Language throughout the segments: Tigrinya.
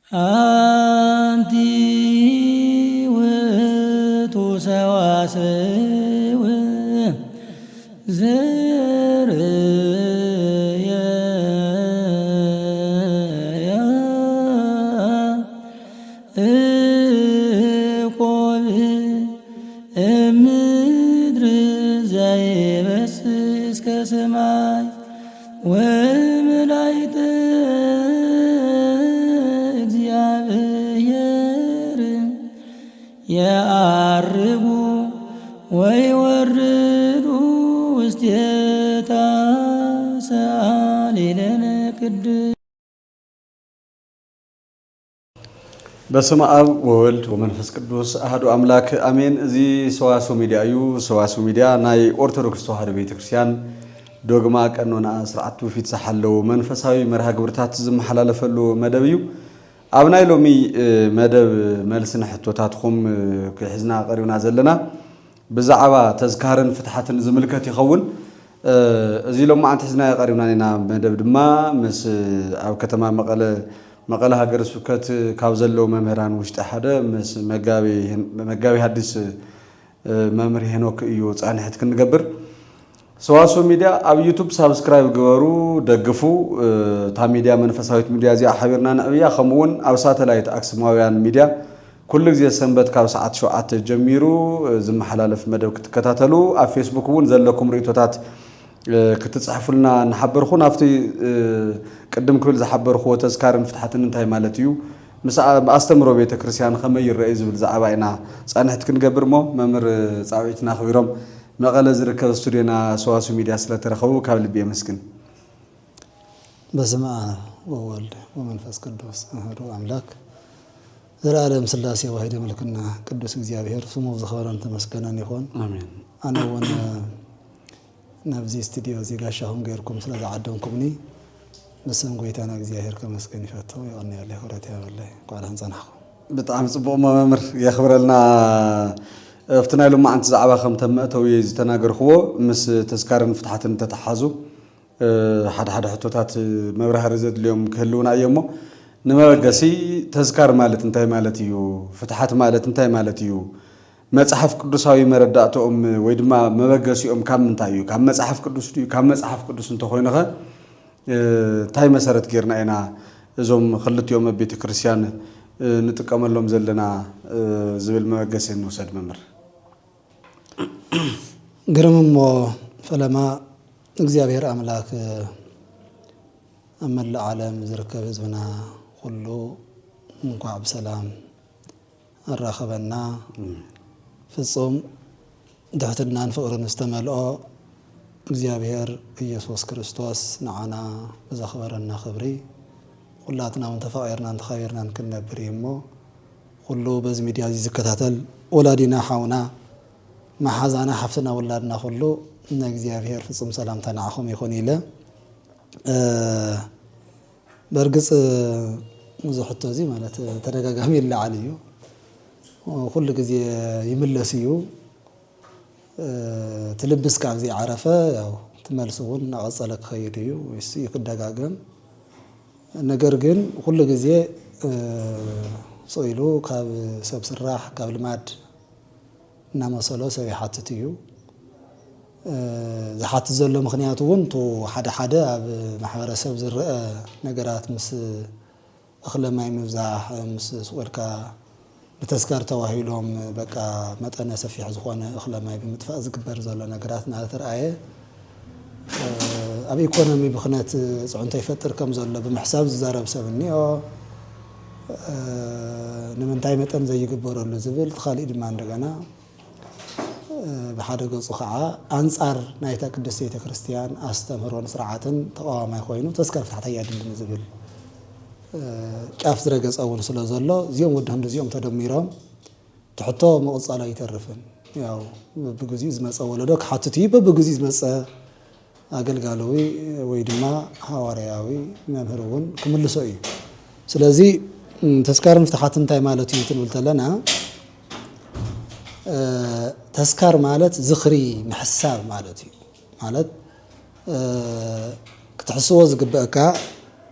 አንቲ ውእቱ ሰዋስው ዘርእያ ያዕቆብ እምድር ዘይበስስ ከሰማይ ወመላእክተ እግዚአብሔር የዐርጉ ወይወርዱ ውስቴታ ሰአሊ ለነ ቅድስት። በስመ አብ ወወልድ ወመንፈስ ቅዱስ አሐዱ አምላክ አሜን። እዚ ሰዋስው ሚድያ እዩ። ሰዋስው ሚድያ ናይ ኦርቶዶክስ ተዋህዶ ቤተክርስትያን ዶግማ፣ ቀኖና፣ ስርዓት ትውፊት ዝሓለዉ መንፈሳዊ መርሃ ግብርታት ዝመሓላለፈሉ መደብ እዩ። ኣብ ናይ ሎሚ መደብ መልሲ ንሕቶታትኩም ክሕዝና ቀሪብና ዘለና ብዛዕባ ተዝካርን ፍትሓትን ዝምልከት ይኸውን። እዚ ሎማዓንቲ ሒዝናዮ ቀሪብና ኢና መደብ ድማ ምስ ኣብ ከተማ መቐለ መቐለ ሃገረ ስብከት ካብ ዘለዉ መምህራን ውሽጢ ሓደ ምስ መጋቢ ሐዲስ መምህር ሄኖክ እዩ ፃንሒት ክንገብር። ሰዋስው ሚድያ ኣብ ዩቱብ ሳብስክራይብ ግበሩ፣ ደግፉ። እታ ሚድያ መንፈሳዊት ሚድያ እዚኣ ሓቢርና ንዕብያ። ከምኡ እውን ኣብ ሳተላይት ኣክሱማውያን ሚድያ ኩሉ ግዜ ሰንበት ካብ ሰዓት ሸውዓተ ጀሚሩ ዝመሓላለፍ መደብ ክትከታተሉ፣ ኣብ ፌስቡክ እውን ዘለኩም ርእይቶታት ክትፅሕፉልና እናሓበርኩ፣ ናብቲ ቅድም ክብል ዝሓበርክዎ ተዝካርን ፍትሓትን እንታይ ማለት እዩ፣ ምስ ኣስተምህሮ ቤተ ክርስቲያን ከመይ ይረአ እዩ ዝብል ዛዕባ ኢና ፃንሕቲ ክንገብር እሞ መምህር ፃውዒትና ኣኽቢሮም መቐለ ዝርከብ ስቱድዮና ሰዋስው ሚድያ ስለተረኸቡ ካብ ልቢ የመስግን። በስመ አብ ወወልድ ወመንፈስ ቅዱስ አሐዱ አምላክ ዘለዓለም ስላሴ ዋሂደ ምልክና ቅዱስ እግዚኣብሔር ስሙ ዝኸበረን ተመስገነን ይኹን። ኣሜን። ኣነ እውን ናብዚ ስቱድዮ እዚ ጋሻኹም ገይርኩም ስለ ዝዓደምኩምኒ ብስም ጎይታና እግዚኣብሔር ከመስገን ይፈቱ። የቐንየለይ፣ ክብረት ይሃበለይ። እንኳዕ ደሓን ጸናሕኩም። ብጣዕሚ ጽቡቕ እሞ መምህር የኽብረልና። ኣብቲ ናይ ሎማዓንቲ ዛዕባ ከም ተመእተዊ ዝተናገርክዎ ምስ ተዝካርን ፍትሓትን ተተሓዙ ሓደ ሓደ ሕቶታት መብራህሪ ዘድልዮም ክህልውና እዮም እሞ ንመበገሲ ተዝካር ማለት እንታይ ማለት እዩ? ፍትሓት ማለት እንታይ ማለት እዩ? መፅሓፍ ቅዱሳዊ መረዳእተኦም ወይ ድማ መበገሲኦም ካብ ምንታይ እዩ? ካብ መፅሓፍ ቅዱስ ድዩ? ካብ መፅሓፍ ቅዱስ እንተኾይኑኸ እንታይ መሰረት ጌርና ኢና እዞም ክልቲኦም ኣብ ቤተ ክርስቲያን ንጥቀመሎም ዘለና ዝብል መበገሲ ንውሰድ መምህር። ግርም እሞ ፈለማ እግዚኣብሔር ኣምላክ ኣብ መላእ ዓለም ዝርከብ ህዝብና ኩሉ እንኳዕ ብሰላም ኣራኸበና። ፍጹም ትሕትናን ፍቕርን ዝተመልኦ እግዚኣብሔር ኢየሱስ ክርስቶስ ንዓና ብዘኽበረና ክብሪ ኩላትና እውን ተፋቒርናን ተኻቢርናን ክንነብር እዩ እሞ ኩሉ በዚ ሚድያ እዚ ዝከታተል ወላዲና ሓውና መሓዛና ሓፍትና ውላድና ኩሉ ናይ እግዚኣብሔር ፍጹም ሰላምታ ንዓኹም ይኹን ኢለ። በርግጽ እዚ ሕቶ እዚ ማለት ተደጋጋሚ ይለዓል እዩ፣ ኩሉ ግዜ ይምለስ እዩ። እቲ ልቢ እስካብ ዘይዓረፈ ያው እቲ መልሲ እውን እናቐጸለ ክኸይድ እዩ ወይስ እዩ ክደጋገም። ነገር ግን ኩሉ ግዜ ስቕ ኢሉ ካብ ሰብ ስራሕ ካብ ልማድ እናመሰሎ ሰብ ይሓትት እዩ። ዝሓትት ዘሎ ምኽንያት እውን እቱ ሓደ ሓደ ኣብ ማሕበረሰብ ዝረአ ነገራት ምስ እኽለ ማይ ምብዛሕ ምስ ስቕ ኢልካ ንተስካር ተባሂሎም በቃ መጠነ ሰፊሕ ዝኾነ እኽለ ማይ ብምጥፋእ ዝግበር ዘሎ ነገራት እናተርኣየ ኣብ ኢኮኖሚ ብኽነት ፅዕንቶ ይፈጥር ከም ዘሎ ብምሕሳብ ዝዛረብ ሰብ እኒኦ። ንምንታይ መጠን ዘይግበረሉ ዝብል እቲ ካሊእ ድማ እንደገና ብሓደ ገፁ ከዓ ኣንፃር ናይታ ቅድስቲ ቤተክርስትያን ኣስተምህሮን ስርዓትን ተቃዋማይ ኮይኑ ተስካር ፍታሕታ የድልን ዝብል ጫፍ ዝረገፀ እውን ስለ ዘሎ እዚኦም ወዲ ክንዲ እዚኦም ተደሚሮም እቲ ሕቶ ምቕፃሉ ኣይተርፍን። ያው በብግዚኡ ዝመፀ ወለዶ ክሓትት እዩ። በብግዚኡ ዝመፀ ኣገልጋሎዊ ወይ ድማ ሃዋርያዊ መምህር እውን ክምልሶ እዩ። ስለዚ ተስካርን ፍትሓትን እንታይ ማለት እዩ ክንብል ተለና ተስካር ማለት ዝኽሪ ምሕሳብ ማለት እዩ። ማለት ክትሕስቦ ዝግበእካ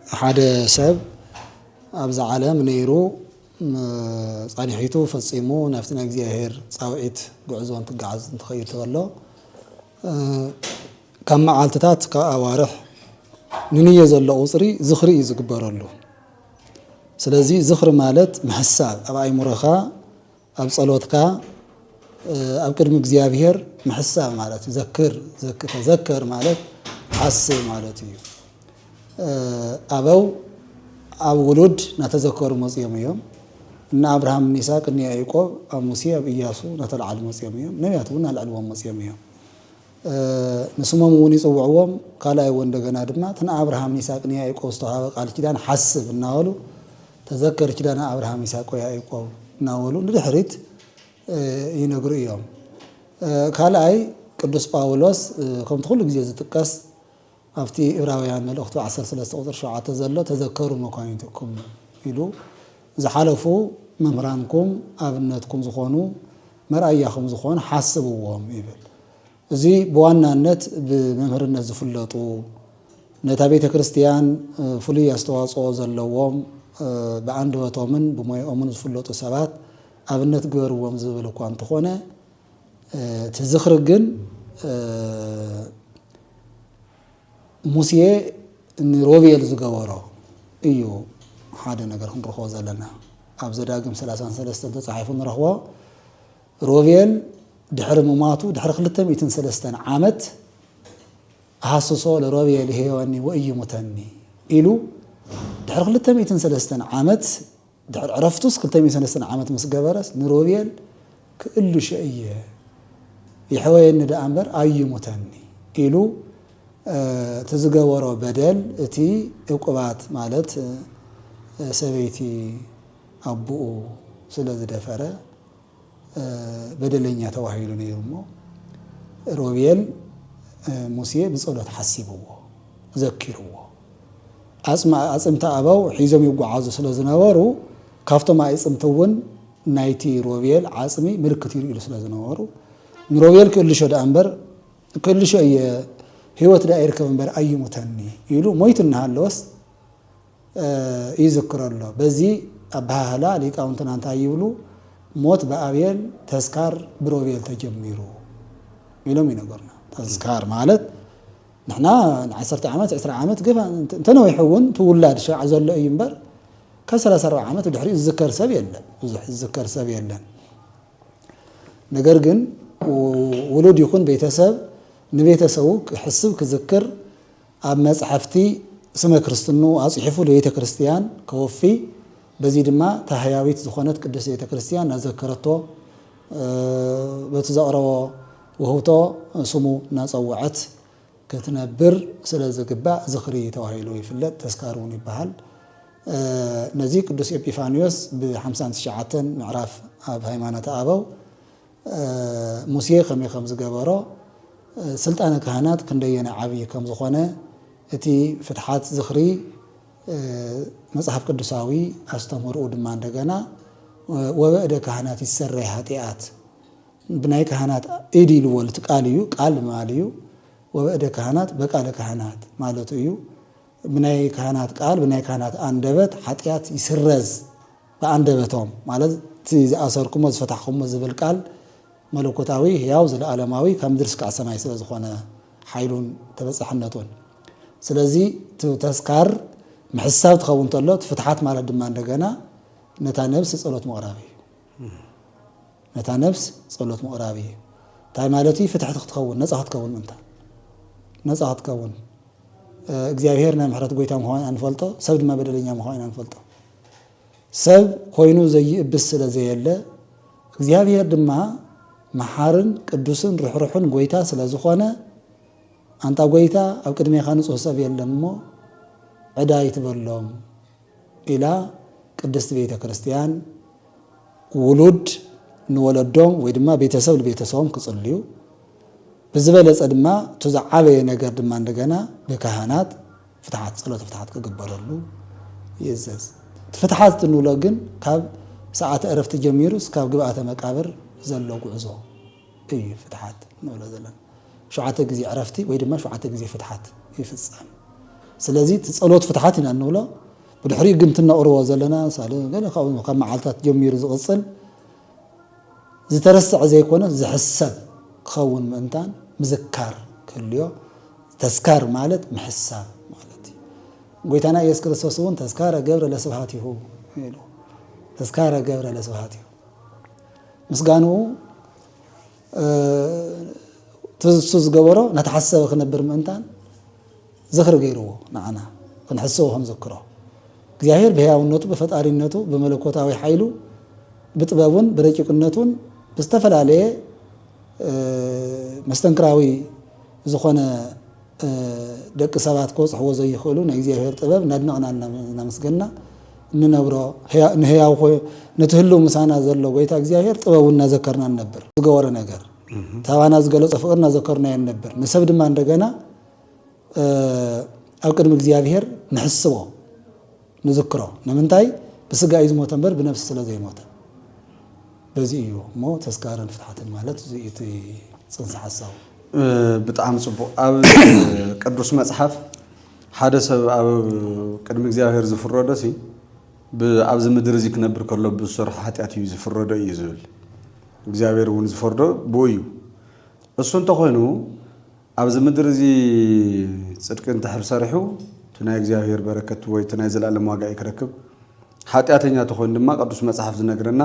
ሓደ ሰብ ኣብዛ ዓለም ነይሩ፣ ም፣ ጻኒሒቱ ፈጺሙ ናብቲ ናይ እግዚኣብሔር ጻውዒት ጉዕዞ እንትገዓዝ እንትኸይድ ተሎ፣ እ፣ ካብ መዓልትታት፣ ካብ ኣዋርሕ ንንየ ዘሎ ቁጽሪ ዝኽሪ እዩ ዝግበረሉ። ስለዚ ዝኽሪ ማለት ምሕሳብ፣ ኣብ ኣእምሮኻ፣ ኣብ ጸሎትካ፣ እ፣ ኣብ ቅድሚ እግዚኣብሔር ምሕሳብ ማለት እዩ። ዘክር፣ ዘክ-፣ ተዘከር ማለት ሓስብ ማለት እዩ። እ፣ ኣበው ኣብ ውሉድ እናተዘከሩ መጺኦም እዮም። እነ ኣብርሃም፣ እነ ይስሐቅ፣ እነ ያዕቆብ ኣብ ሙሴ፣ ኣብ ኢያሱ እናተለዓሉ መጺኦም እዮም። ነቢያት እውን እናለዕልዎም መጺኦም እዮም። እ፣ ንስሞም እውን ይጽውዕዎም። ካልኣይ እውን እንደገና ድማ እቲ ንኣብርሃም፣ ንይስሐቅ፣ ንያዕቆብ ዝተዋህበ ቃል ኪዳን ሓስብ እናበሉ፣ ተዘከር ኪዳነ ኣብርሃም፣ ይስሐቅ ወያዕቆብ እናበሉ ንድሕሪት፣ እ፣ ይነግሩ እዮም። እ፣ ካልኣይ ቅዱስ ጳውሎስ፣ እ፣ ከምቲ ኩሉ ግዜ ዝጥቀስ ኣብቲ ዕብራውያን መልእኽቱ ዓሰርተ ሰለስተ ቁጽሪ ሸውዓተ ዘሎ፣ "ተዘከሩ መኳንንትኩም" ኢሉ፣ ዝሓለፉ መምህራንኩም ኣብነትኩም ዝኾኑ፣ መርኣያኹም ዝኾኑ ሓስብዎም ይብል። እዚ ብዋናነት ብመምህርነት ዝፍለጡ፣ ነታ ቤተ ክርስቲያን፣ እ፣ ፍሉይ ኣስተዋጽኦ ዘለዎም፣ እ፣ ብኣንደበቶምን ብሞያኦምን ዝፍለጡ ሰባት ኣብነት ግበርዎም ዝብል እኳ እንተኾነ፣ እ፣ እቲ ዝኽሪ ግን፣ እ፣ ሙሴ ንሮቤል ዝገበሮ እዩ። ሓደ ነገር ክንረኽቦ ዘለና፣ ኣብ ዘዳግም ሰላሳን ሰለስተን ተጻሒፉ ንረኽቦ። ሮቤል ድሕሪ ምማቱ ድሕሪ ክልተ ሚእትን ሰለስተን ዓመት፣ "ኣሃስሶ ለሮቤል ይሄወኒ ወእይሙተኒ" ኢሉ፣ ድሕሪ ክልተ ሚእትን ሰለስተን ዓመት፣ ድሕሪ ዕረፍቱስ ክልተ ሚእትን ሰለስተን ዓመት ምስ ገበረስ፣ ንሮቤል "ክእልሾ እየ፣ ይሕወየኒ ደኣ እምበር ኣይሙተኒ" ኢሉ፣ እ፣ እቲ ዝገበሮ በደል፣ እቲ ዕቁባት ማለት፣ እ፣ ሰበይቲ ኣቦኡ ስለ ዝደፈረ፣ እ፣ በደለኛ ተባሂሉ ነይሩ እሞ፣ ሮቤል፣ እ፣ ሙሴ ብጸሎት ሓሲብዎ፣ ዘኪርዎ። ኣጽማ-፣ ኣጽምቲ ኣበው ሒዞም ይጓዓዙ ስለ ዝነበሩ፣ ካብቶም ኣዕጽምቲ እውን ናይቲ ሮቤል ዓጽሚ ምልክት ይርእሉ ስለ ዝነበሩ፣ ንሮቤል ክእልሾ ደኣ እምበር፣ "ክእልሾ እየ፣ ህይወት ደኣ ይርከብ እምበር ኣይሙተኒ" ኢሉ ሞይቱ እናሃለወስ፣ እ፣ ይዝክሮ ኣሎ። በዚ ኣበሃህላ ሊቃውንትና እንታይ ይብሉ? "ሞት ብኣቤል፣ ተስካር ብሮቤል ተጀሚሩ" ኢሎም ይነገሩና። ተስካር ማለት ንሕና ንዓሰርተ ዓመት፣ ዕስራ ዓመት ግፋ እንተ-፣ እንተነዊሑ እውን እቲ ውላድ ሻዕ ዘሎ እዩ እምበር፣ ካብ ሰላሳ ኣርባዓ ዓመት ድሕሪኡ ዝዝከር ሰብ የለን። ብዙሕ ዝዝከር ሰብ የለን። ነገር ግን ው-፣ ውሉድ ይኹን ቤተሰብ ንቤተሰቡ ክሕስብ፣ ክዝክር፣ ኣብ መጽሓፍቲ ስመ ክርስትኑ ኣጽሒፉ ንቤተ ክርስቲያን ከወፊ፣ በዚ ድማ ታህያዊት ዝኾነት ቅድስት ቤተ ክርስቲያን እናዘከረቶ፣ እ፣ በቲ ዘቕረቦ ውህብቶ ስሙ እናጸውዐት ክትነብር ስለ ዝግባእ ዝኽሪ ተባሂሉ ይፍለጥ፣ ተስካር እውን ይበሃል። እ፣ ነዚ ቅዱስ ኤጲፋንዮስ ብሓምሳን ትሽዓተን ምዕራፍ ኣብ ሃይማኖተ ኣበው፣ እ፣ ሙሴ ከመይ ከም ዝገበሮ፣ እ፣ ስልጣነ ካህናት ክንደየናይ ዓብዪ ከም ዝኾነ፣ እቲ ፍትሓት ዝኽሪ፣ እ፣ መጽሓፍ ቅዱሳዊ ኣስተምህሮኡ ድማ እንደገና፣ እ፣ "ወበእደ ካህናት ይሰረይ ኃጢኣት" ብናይ ካህናት ኢድ ኢልዎ፣ እቲ ቃል እዩ፣ ቃል ምባል እዩ። "ወበእደ ካህናት በቃለ ካህናት" ማለቱ እዩ። ብናይ ካህናት ቃል፣ ብናይ ካህናት ኣንደበት ሓጢኣት ይስረዝ። ብኣንደበቶም ማለት እቲ ዝኣሰርኩሞ ዝፈታሕኩሞ ዝብል ቃል መለኮታዊ፣ ህያው፣ ዘለኣለማዊ ካብ ምድሪ እስካዕ ሰማይ ስለ ዝኾነ ሓይሉን ተበጻሕነቱን። ስለዚ እቲ ተስካር ምሕሳብ ትኸውን ተሎ፣ እቲ ፍትሓት ማለት ድማ እንደገና ነታ ነብሲ ጸሎት ምቕራብ እዩ። ነታ ነብስ ጸሎት ምቕራብ እዩ። እንታይ ማለት እዩ? ፍትሕቲ ክትኸውን፣ ነጻ ክትከውን ምእንታን። ነጻ ክትከውን። እ፣ እግዚኣብሔር ናይ ምሕረት ጎይታ ምዃኑ ኢና ንፈልጦ፣ ሰብ ድማ በደለኛ ምዃኑ ኢና ንፈልጦ። ሰብ ኮይኑ ዘይእብስ ስለ ዘየለ፣ እግዚኣብሔር ድማ መሓርን ቅዱስን ርሕሩሕን ጎይታ ስለ ዝኾነ፣ ኣንታ ጎይታ፣ ኣብ ቅድሜኻ ንጹህ ሰብ የለን እሞ፣ ዕዳ ኣይትበሎም። ኢላ ቅድስቲ ቤተ ክርስቲያን፣ ውሉድ ንወለዶም ወይ ድማ ቤተሰብ ንቤተሰቦም ክጽልዩ፣ ብዝበለጸ ድማ እቲ ዝዓበየ ነገር ድማ እንደገና ብካህናት ፍትሓት፣ ጸሎተ ፍትሓት ክግበረሉ ይእዘዝ። እቲ ፍትሓት እንብሎ ግን ካብ ሰዓተ ዕረፍቲ ጀሚሩ እስካብ ግብኣተ መቃብር ዘሎ ጉዕዞ እዩ ፍትሓት እንብሎ ዘለና። ሸውዓተ ግዜ ዕረፍቲ ወይ ድማ ሸውዓተ ግዜ ፍትሓት ይፍጸም። ስለዚ እቲ ጸሎት ፍትሓት ኢና እንብሎ። ብድሕሪኡ ግን ትነቕርዎ ዘለና ሳለ ገለ ካብኡ ካብ መዓልታት ጀሚሩ ዝቕጽል ዝተረስዐ ዘይኮነ ዝሕሰብ ክኸውን ምእንታን ምዝካር ክህልዮ። ተስካር ማለት ምሕሳብ ማለት እዩ። ጎይታና ኢየሱስ ክርስቶስ እውን ተስካረ ገብረ ለስብሃቲሁ ኢሉ። ተስካረ ገብረ ለስብሃቲሁ ምስጋንኡ እቲ እሱ ዝገበሮ ናተሓሰበ ክነብር ምእንታን ዝኽሪ ገይርዎ ንዓና ክንሕስቦ ክንዝክሮ። እግዚኣብሔር ብሕያውነቱ ብፈጣሪነቱ ብመለኮታዊ ሓይሉ ብጥበቡን ብረቂቅነቱን ብዝተፈላለየ መስተንክራዊ ዝኾነ ደቂ ሰባት ክበፅሕዎ ዘይኽእሉ ናይ እግዚኣብሔር ጥበብ እናድነቕና እናመስገንና እንነብሮ ንህያው ነቲ ህልው ምሳና ዘሎ ጎይታ እግዚኣብሔር ጥበቡ እናዘከርና ንነብር። ዝገበሮ ነገር ታባና ዝገለጾ ፍቕሪ እናዘከርናዮ ንነብር። ንሰብ ድማ እንደገና ኣብ ቅድሚ እግዚኣብሔር ንሕስቦ ንዝክሮ። ንምንታይ? ብስጋ እዩ ዝሞተ እምበር ብነብሲ ስለ ዘይሞተ። በዚ እዩ እሞ ተስካርን ፍትሓትን ማለት እዚ እዩ እቲ ጽንሰ ሓሳቡ። ብጣዕሚ ጽቡቕ። ኣብ ቅዱስ መጽሓፍ ሓደ ሰብ ኣብ ቅድሚ እግዚኣብሔር ዝፍረዶ ሲ ኣብዚ ምድሪ እዚ ክነብር ከሎ ብዝሰርሖ ሓጢኣት እዩ ዝፍረዶ እዩ ዝብል። እግዚኣብሔር እውን ዝፈርዶ ብኡ እዩ። እሱ እንተኾይኑ ኣብዚ ምድሪ እዚ ጽድቂ እንተሕር ሰሪሑ እቲ ናይ እግዚኣብሔር በረከት ወይ እቲ ናይ ዘለኣለም ዋጋ እዩ ክረክብ። ሓጢኣተኛ ተኾይኑ ድማ ቅዱስ መጽሓፍ ዝነግረና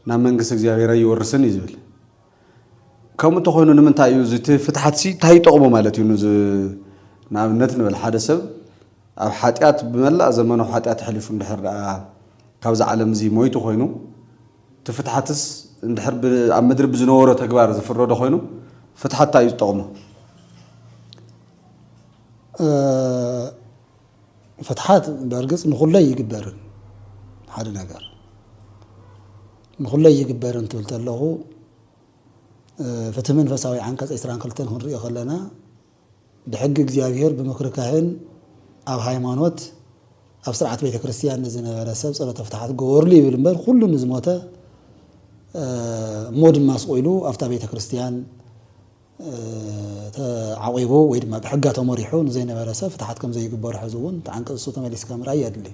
ናብ መንግስቲ እግዚኣብሔር ኣይወርስን እዩ ዝብል። ከምኡ እንተኾይኑ ንምንታይ እዩ እዚ እቲ ፍትሓት ሲ እንታይ ይጠቕሞ ማለት እዩ? ንኣብነት ንበል ሓደ ሰብ ኣብ ሓጢኣት ብመላእ ዘመኑ ሓጢኣት ኣሕሊፉ እንድሕር ደኣ ካብዚ ዓለም እዚ ሞይቱ ኮይኑ እቲ ፍትሓትስ እንድሕር ኣብ ምድሪ ብዝነበሮ ተግባር ዝፍረዶ ኮይኑ ፍትሓት እንታይ እዩ ዝጠቕሞ? ፍትሓት በርግፅ ንኹለይ ይግበርን ሓደ ነገር ንኹለይ ይግበርን ትብል ተለኹ ፍትህ መንፈሳዊ ዓንቀፅ ዕስራን ክልተን ክንሪኦ ከለና ብሕጊ እግዚኣብሔር ብምክሪ ካህን ኣብ ሃይማኖት ኣብ ስርዓት ቤተ ክርስቲያን ንዝነበረ ሰብ ጸሎተ ፍትሓት ገበርሉ ይብል እምበር ኩሉ ንዝሞተ እሞ ድማ ስቑ ኢሉ ኣብታ ቤተ ክርስቲያን ተዓቂቡ ወይ ድማ ብሕጋ ተመሪሑ ንዘይነበረ ሰብ ፍትሓት ከም ዘይግበሩ ሕዚ እውን እቲ ዓንቀፅ እሱ ተመሊስካ ምርኣይ የድሊ።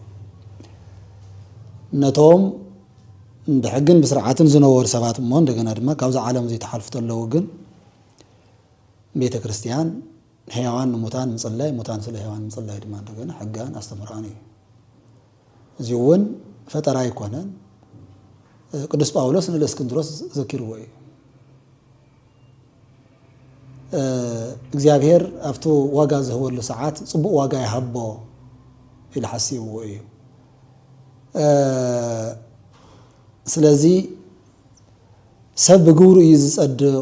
ነቶም ብሕግን ብስርዓትን ዝነበሩ ሰባት እሞ እንደገና ድማ ካብዛ ዓለም እዚ ተሓልፉ ተለዉ ግን ቤተ ክርስቲያን ሕያዋን ንሙታን ምጽላይ፣ ሙታን ስለ ሕያዋን ምጽላይ ድማ እንደገና ሕጋን ኣስተምህሮኣን እዩ። እዚ እውን ፈጠራ ኣይኮነን። ቅዱስ ጳውሎስ ንእለእስክንድሮስ ዘኪርዎ እዩ። እግዚኣብሔር ኣብቲ ዋጋ ዝህበሉ ሰዓት ጽቡቕ ዋጋ ይሃቦ ኢሉ ሓሲብዎ እዩ። ስለዚ ሰብ ብግብሩ እዩ ዝጸድቕ።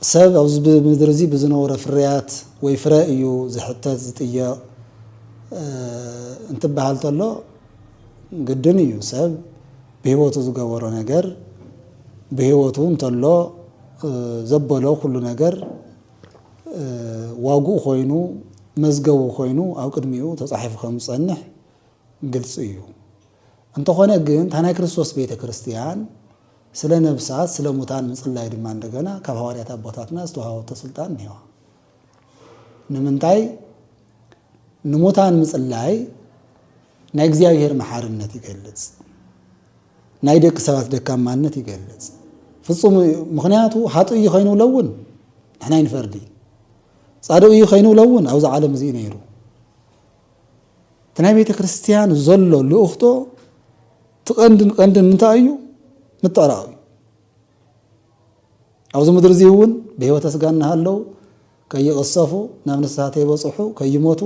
ሰብ ኣብዚ ብምድሪ እዚ ብዝነበሮ ፍርያት ወይ ፍረ እዩ ዝሕተት ዝጥየቕ እንትበሃል ተሎ ግድን እዩ። ሰብ ብህይወቱ ዝገበሮ ነገር ብህይወቱ እንተሎ ዘበሎ ኩሉ ነገር ዋግኡ ኮይኑ መዝገቡ ኮይኑ ኣብ ቅድሚኡ ተፃሒፉ ከም ዝፀንሕ ግልፂ እዩ። እንተኾነ ግን እታ ናይ ክርስቶስ ቤተ ክርስቲያን ስለ ነብሳት ስለ ሙታን ምፅላይ ድማ እንደገና ካብ ሃዋርያት ኣቦታትና ዝተዋሃበቶ ስልጣን እኒዋ። ንምንታይ ንሙታን ምፅላይ ናይ እግዚኣብሔር መሓርነት ይገልፅ፣ ናይ ደቂ ሰባት ደካማነት ይገልፅ። ፍፁም ምክንያቱ ሃጡ እዩ ከይንብሎ እውን ንሕና ይንፈርዲ፣ ፃድቕ እዩ ከይንብሎ እውን ኣብዚ ዓለም እዚ ነይሩ። እቲ ናይ ቤተ ክርስቲያን ዘሎ ልእኽቶ ትቐንድን ቀንድን እንታይ እዩ? ምጥዕራቕ እዩ። ኣብዚ ምድሪ እዚ እውን ብህይወተ ስጋ እናሃለዉ ከይቕሰፉ ናብ ንስሓ ተይበፅሑ ከይሞቱ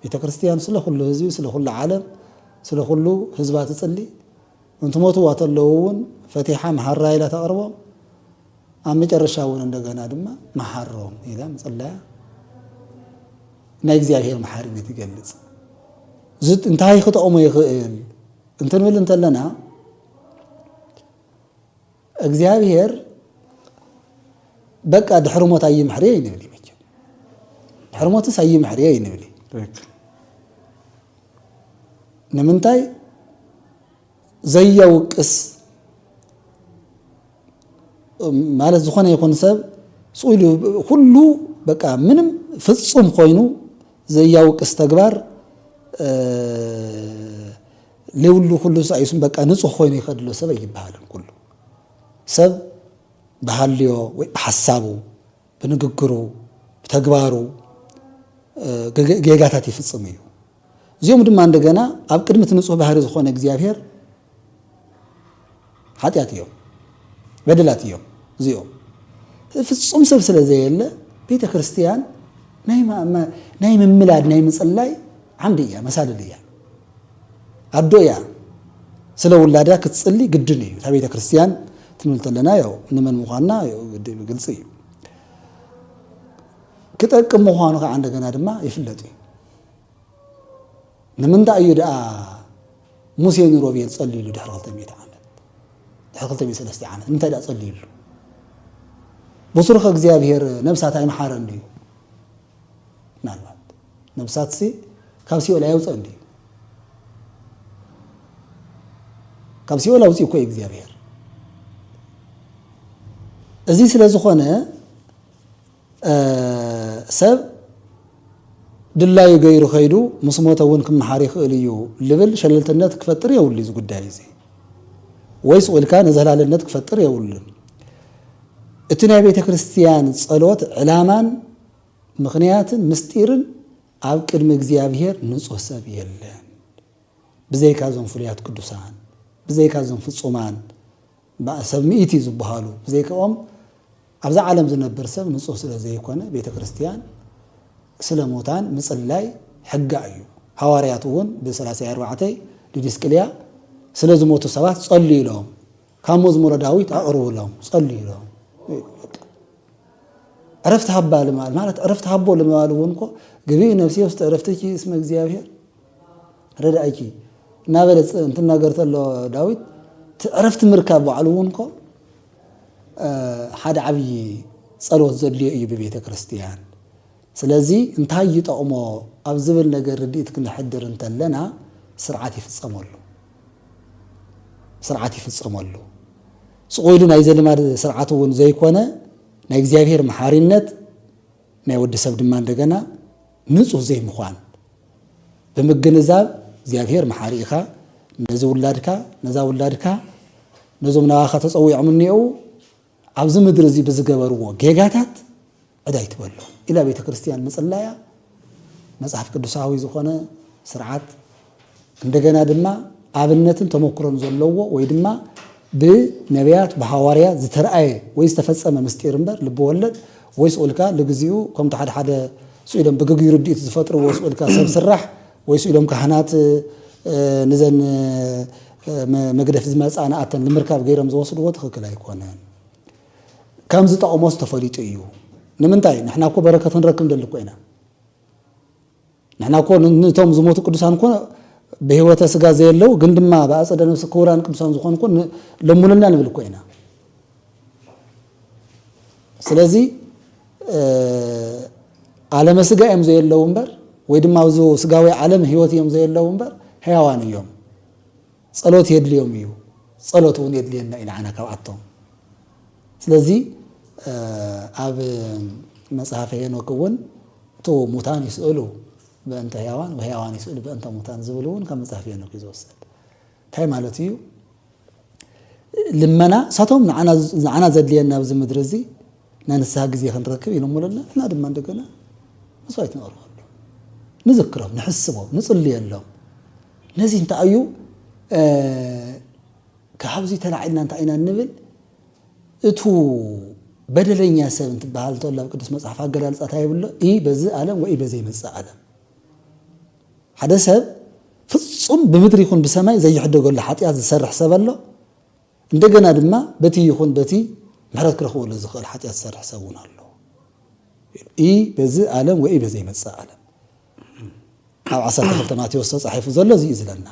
ቤተ ክርስቲያን ስለ ኩሉ ህዝቢ ስለ ኩሉ ዓለም ስለ ኩሉ ህዝባ ትፅሊ። እንትሞትዋ ተለዉ እውን ፈቲሓ መሓራ ኢላ ተቕርቦም። ኣብ መጨረሻ እውን እንደገና ድማ መሓሮም ኢላ ምፅላያ ናይ እግዚኣብሔር መሓሪነት ይገልፅ። እንታይ ክጠቕሞ ይኽእል እንትንብል እንተለና እግዚኣብሔር በቃ ድሕሪ ሞት ኣይምሕርየ ይንብል እዩ። መቸም ድሕሪ ሞትስ ኣይምሕርየ ይንብል እዩ። ንምንታይ ዘየውቅስ ማለት ዝኾነ ይኹን ሰብ ስኢሉ ኩሉ በቃ ምንም ፍጹም ኮይኑ ዘያውቅስ ተግባር እ፣ ለውሉ ኩሉ ሳይሱን በቃ ንጹህ ኮይኑ ይኸድሎ ሰብ ኣይበሃልን። ኩሉ ሰብ ብሃልዮ ወይ ብሓሳቡ፣ ብንግግሩ፣ ብተግባሩ፣ እ፣ ገገ-፣ ጌጋታት ይፍጽም እዩ። እዚኦም ድማ እንደገና ኣብ ቅድሚ እቲ ንጹህ ባህሪ ዝኾነ እግዚኣብሔር ሓጢኣት እዮም፣ በደላት እዮም። እዚኦም ፍጹም ሰብ ስለ ዘየለ ቤተ ክርስቲያን ናይ ማ-፣ ማ-፣ ናይ ምምላድ፣ ናይ ምጽላይ ዓምዲ እያ፣ መሳልል እያ። ኣዶ እያ ስለ ውላዳ ክትጽሊ ግድን እዩ። እታ ቤተ ክርስቲያን ትንብል ተለና ያው ንመን ምዃንና ያው ግድ-፣ ግልጺ እዩ። ክጠቅም ምዃኑ ከዓ እንደገና ድማ ይፍለጥ እዩ። ንምንታይ እዩ ደኣ ሙሴ ንሮቤል ጸልዩሉ ድሕሪ ክልተ ሚእቲ ዓመት? ድሕሪ ክልተ ሚእቲ ሰለስተ ዓመት ንምንታይ ደኣ ጸልዩሉ? ብሱሩ ከ እግዚኣብሔር ነብሳት ኣይምሓረን ድዩ? ምናልባት ነብሳትሲ ካብ ሲኦል ኣየውፅእን ድዩ? ካብ ሲኦል ኣውፅኡ እኮ እዩ እግዚኣብሔር። እዚ ስለ ዝኾነ እ፣ ሰብ ድላዩ ገይሩ ከይዱ ምስ ሞተ እውን ክመሓር ይኽእል እዩ ልብል ሸለልትነት ክፈጥር የብሉ። እዚ ጉዳይ እዚ ወይ ስቕ ኢልካ ነዘህላልነት ክፈጥር የብሉን። እቲ ናይ ቤተ ክርስቲያን ጸሎት ዕላማን ምኽንያትን ምስጢርን ኣብ ቅድሚ እግዚኣብሔር ንጹህ ሰብ የለን። ብዘይካ እዞም ፍሉያት ቅዱሳን፣ ብዘይካ እዞም ፍጹማን፣ ባ-፣ ሰብ ሚእቲ ዝበሃሉ፣ ብዘይካኦም ኣብዛ ዓለም ዝነብር ሰብ ንጹህ ስለ ዘይኮነ፣ ቤተ ክርስቲያን ስለ ሙታን ምጽላይ ሕጋ እዩ። ሃዋርያት እውን ብሰላሳ ኣርባዕተ ዲድስቅልያ ስለ ዝሞቱ ሰባት ጸልዩ ኢሎም፣ ካብ መዝሙረ ዳዊት ኣቕርቡ ኢሎም፣ ጸልዩ ኢሎም። ዕረፍቲ ሃባ ልማል ማለት ዕረፍቲ ሃቦ ልማል እውን እኮ ግብኢ ነፍስየ ውስጥ ዕረፍትኪ እስመ እግዚኣብሔር ረዳእኪ እናበለ ፅ-፣ እንትናገር ተሎ ዳዊት እቲ ዕረፍቲ ምርካብ ባዕሉ እውን እኮ፣ እ፣ ሓደ ዓብዪ ጸሎት ዘድልዮ እዩ ብቤተ ክርስቲያን። ስለዚ እንታይ ይጠቕሞ ኣብ ዝብል ነገር ርድኢት ክነሕድር እንተለና ስርዓት ይፍጸመሉ። ስርዓት ይፍጸመሉ። ስቕ ኢሉ ናይ ዘልማድ ስርዓት እውን ዘይኮነ ናይ እግዚኣብሔር መሓሪነት ናይ ወዲ ሰብ ድማ እንደገና ንጹህ ዘይምዃን ብምግንዛብ እግዚኣብሔር መሓሪ ኢኻ፣ ነዚ ውላድካ፣ ነዛ ውላድካ፣ ነዞም ናባኻ ተጸዊዖም እኒአው ኣብዚ ምድሪ እዚ ብዝገበርዎ ጌጋታት ዕዳ ኣይትበሎ ኢላ ቤተ ክርስቲያን ምጽላያ መጽሓፍ ቅዱሳዊ ዝኾነ ስርዓት እንደገና ድማ ኣብነትን ተመክሮን ዘለዎ ወይ ድማ ብነቢያት ብሃዋርያ ዝተረኣየ ወይ ዝተፈጸመ ምስጢር እምበር ልቢ ወለድ ወይ ስኡልካ ልግዚኡ ከምቲ ሓደ ሓደ ስኢሎም ብግግዩ ርድኢት ዝፈጥርዎ ስኡልካ ሰብ ስራሕ ወይ ስኢሎም ካህናት፣ እ፣ ንዘን፣ እ፣ መ-፣ መግደፍ ዝመጻ ንኣተን ንምርካብ ገይሮም ዝወስድዎ ትኽክል ኣይኮነን። ከም ዝጠቕሞስ ተፈሊጡ እዩ። ንምንታይ? ንሕና እኮ በረከት ክንረክብ ንደሊ እኮ ኢና። ንሕና እኮ ን-፣ ንቶም ዝሞቱ ቅዱሳን እኮ ብህይወተ ስጋ ዘየለዉ ግን ድማ ብኣጸደ ነፍሲ ክቡራን ቅዱሳን ዝኾኑ እኮ ን-፣ ለምኑልና ንብል እኮ ኢና። ስለዚ፣ እ፣ ዓለመ ስጋ እዮም ዘየለዉ እምበር፣ ወይ ድማ ኣብዚ ስጋዊ ዓለም ህይወት እዮም ዘየለዉ እምበር፣ ህያዋን እዮም። ጸሎት የድልዮም እዩ። ጸሎት እውን የድልየና እዩ ንዓና ካብኣቶም። ስለዚ፣ እ፣ ኣብ መጽሓፈ ሄኖክ እውን እቱ ሙታን ይስእሉ በእንተ ህያዋን ወህያዋን ይስእሉ በእንተ ሙታን ዝብል እውን ካብ መጽሓፈ ሄኖክ እዩ ዝወሰድ። እንታይ ማለት እዩ? ልመና፣ እሳቶም ንዓና፣ ንዓና ዘድልየና ኣብዚ ምድሪ እዚ ናይ ንስሓ ግዜ ክንረክብ ኢሎምለና፣ ንሕና ድማ እንደገና መስዋዕት ነቕርበሎም፣ ንዝክሮም፣ ንሕስቦም፣ ንጽልየሎም። ነዚ እንታይ እዩ፣ እ፣ ካብዚ ተላዒልና እንታይ ኢና እንብል? እቱ በደለኛ ሰብ እንትበሃል እንተሎ ኣብ ቅዱስ መጽሓፍ ኣገላልጻ እንታይ ይብሎ? ኢ በዚ ዓለም ወኢ በዘይመጽእ ዓለም። ሓደ ሰብ ፍጹም ብምድሪ ይኹን ብሰማይ ዘይሕደገሉ ሓጢኣት ዝሰርሕ ሰብ ኣሎ። እንደገና ድማ በቲ ይኹን በቲ ምሕረት ክረኽበሉ ዝኽእል ሓጢኣት ዝሰርሕ ሰብ እውን ኣሎ። ኢ በዚ ዓለም ወኢ በዘይመጽእ ዓለም። ኣብ ዓሰርተ ክልተ ማቴዎስ ተጻሒፉ ዘሎ እዚ እዩ ዝለና።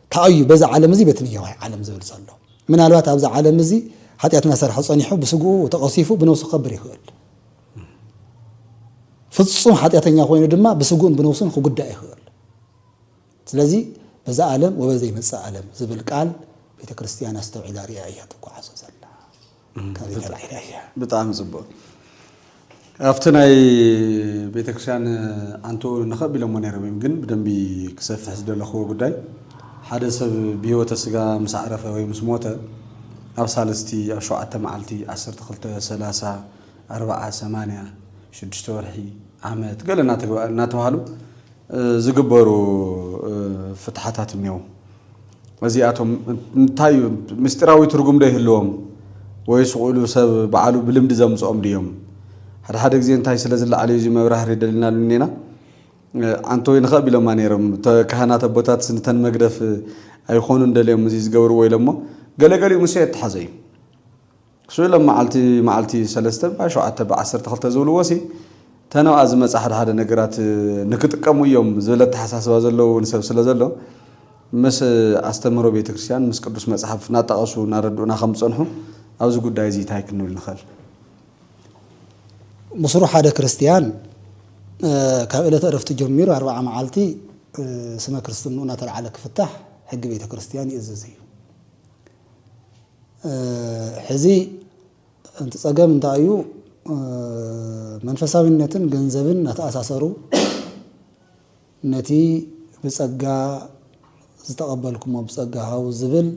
እንታይ እዩ በዚ ዓለም እዚ በቲ ንየዋይ ዓለም ዝብል ዘሎ? ምናልባት ኣብዚ ዓለም እዚ ሓጢኣት እናሰርሐ ጸኒሑ ብስግኡ ተቐሲፉ ብነብሱ ክኸብር ይኽእል። ፍጹም ሓጢኣተኛ ኮይኑ ድማ ብስግኡን ብነብሱን ክጉዳእ ይኽእል። ስለዚ በዛ ዓለም ወበዘይመጽእ ዓለም ዝብል ቃል ቤተ ክርስቲያን ኣስተውዒላ ሪኣ እያ ትጓዓዞ ዘላ። እም፣ ካብዚ ብጣ-፣ ተላዒላ እያ። ብጣዕሚ ጽቡቕ። ኣብቲ ናይ ቤተክርስትያን ኣንትኡ ንኸቢሎሞ ነይሮም እዮም፣ ግን ብደንቢ ክሰፍሕ ዝደለኽዎ ጉዳይ፣ ሓደ ሰብ ብህይወተ ስጋ ምስ ዓረፈ ወይ ምስ ሞተ፣ ኣብ ሳልስቲ፣ ኣብ ሸውዓተ መዓልቲ፣ ዓሰርተ ክልተ፣ ሰላሳ፣ ኣርባዓ፣ ሰማንያ፣ ሽዱሽተ ወርሒ፣ ዓመት፣ ገለ እናተግባ-፣ እናተባህሉ፣ እ፣ ዝግበሩ፣ እ፣ ፍትሓታት እኒአው። እዚኣቶም እንታይ እዩ? ምስጢራዊ ትርጉም ዶ ይህልዎም? ወይ ስቕ ኢሉ ሰብ ባዕሉ ብልምዲ ዘምጽኦም ድዮም? ሓደ ሓደ ግዜ እንታይ ስለ ዝለዓል እዩ እዚ መብራህሪ ደሊናሉ እኒና? እ፣ ኣንተ ወይ ንኸእ ቢሎማ ነይሮም። እተ-፣ ካህናት ኣቦታት ስንተን መግደፍ ኣይኾኑን ደልዮም እዚ ዝገብርዎ ኢሎሞ። ገለገሊኡ ምስ የተሓዘ እዩ። እሱ ኢሎም መዓልቲ፣ መዓልቲ ሰለስተ ብሸውዓተ ብዓሰርተ ክልተ ዝብልዎ ሲ፣ ተነብኣ ዝመጽእ ሓደ ሓደ ነገራት ንክጥቀሙ እዮም ዝብል ኣተሓሳስባ ዘለዎ እውን ሰብ ስለ ዘሎ፣ ምስ ኣስተምህሮ ቤተክርስትያን፣ ምስ ቅዱስ መጽሓፍ እናጠቐሱ እናረድኡና ከም ዝጸንሑ፣ ኣብዚ ጉዳይ እዚ እንታይ ክንብል ንኽእል? ብስሩ ሓደ ክርስትያን፣ እ፣ ካብ ዕለተ ዕረፍቱ ጀሚሩ ኣርብዓ መዓልቲ፣ እ፣ ስመ ክርስትንኡ እናተልዓለ ክፍታሕ ሕጊ ቤተክርስትያን ይእዝዝ እዩ። እ፣ ሕዚ እቲ ጸገም እንታይ እዩ? እ፣ መንፈሳዊነትን ገንዘብን እናተኣሳሰሩ ነቲ ብጸጋ ዝተቐበልኩሞ ብጸጋ ሃቡ ዝብል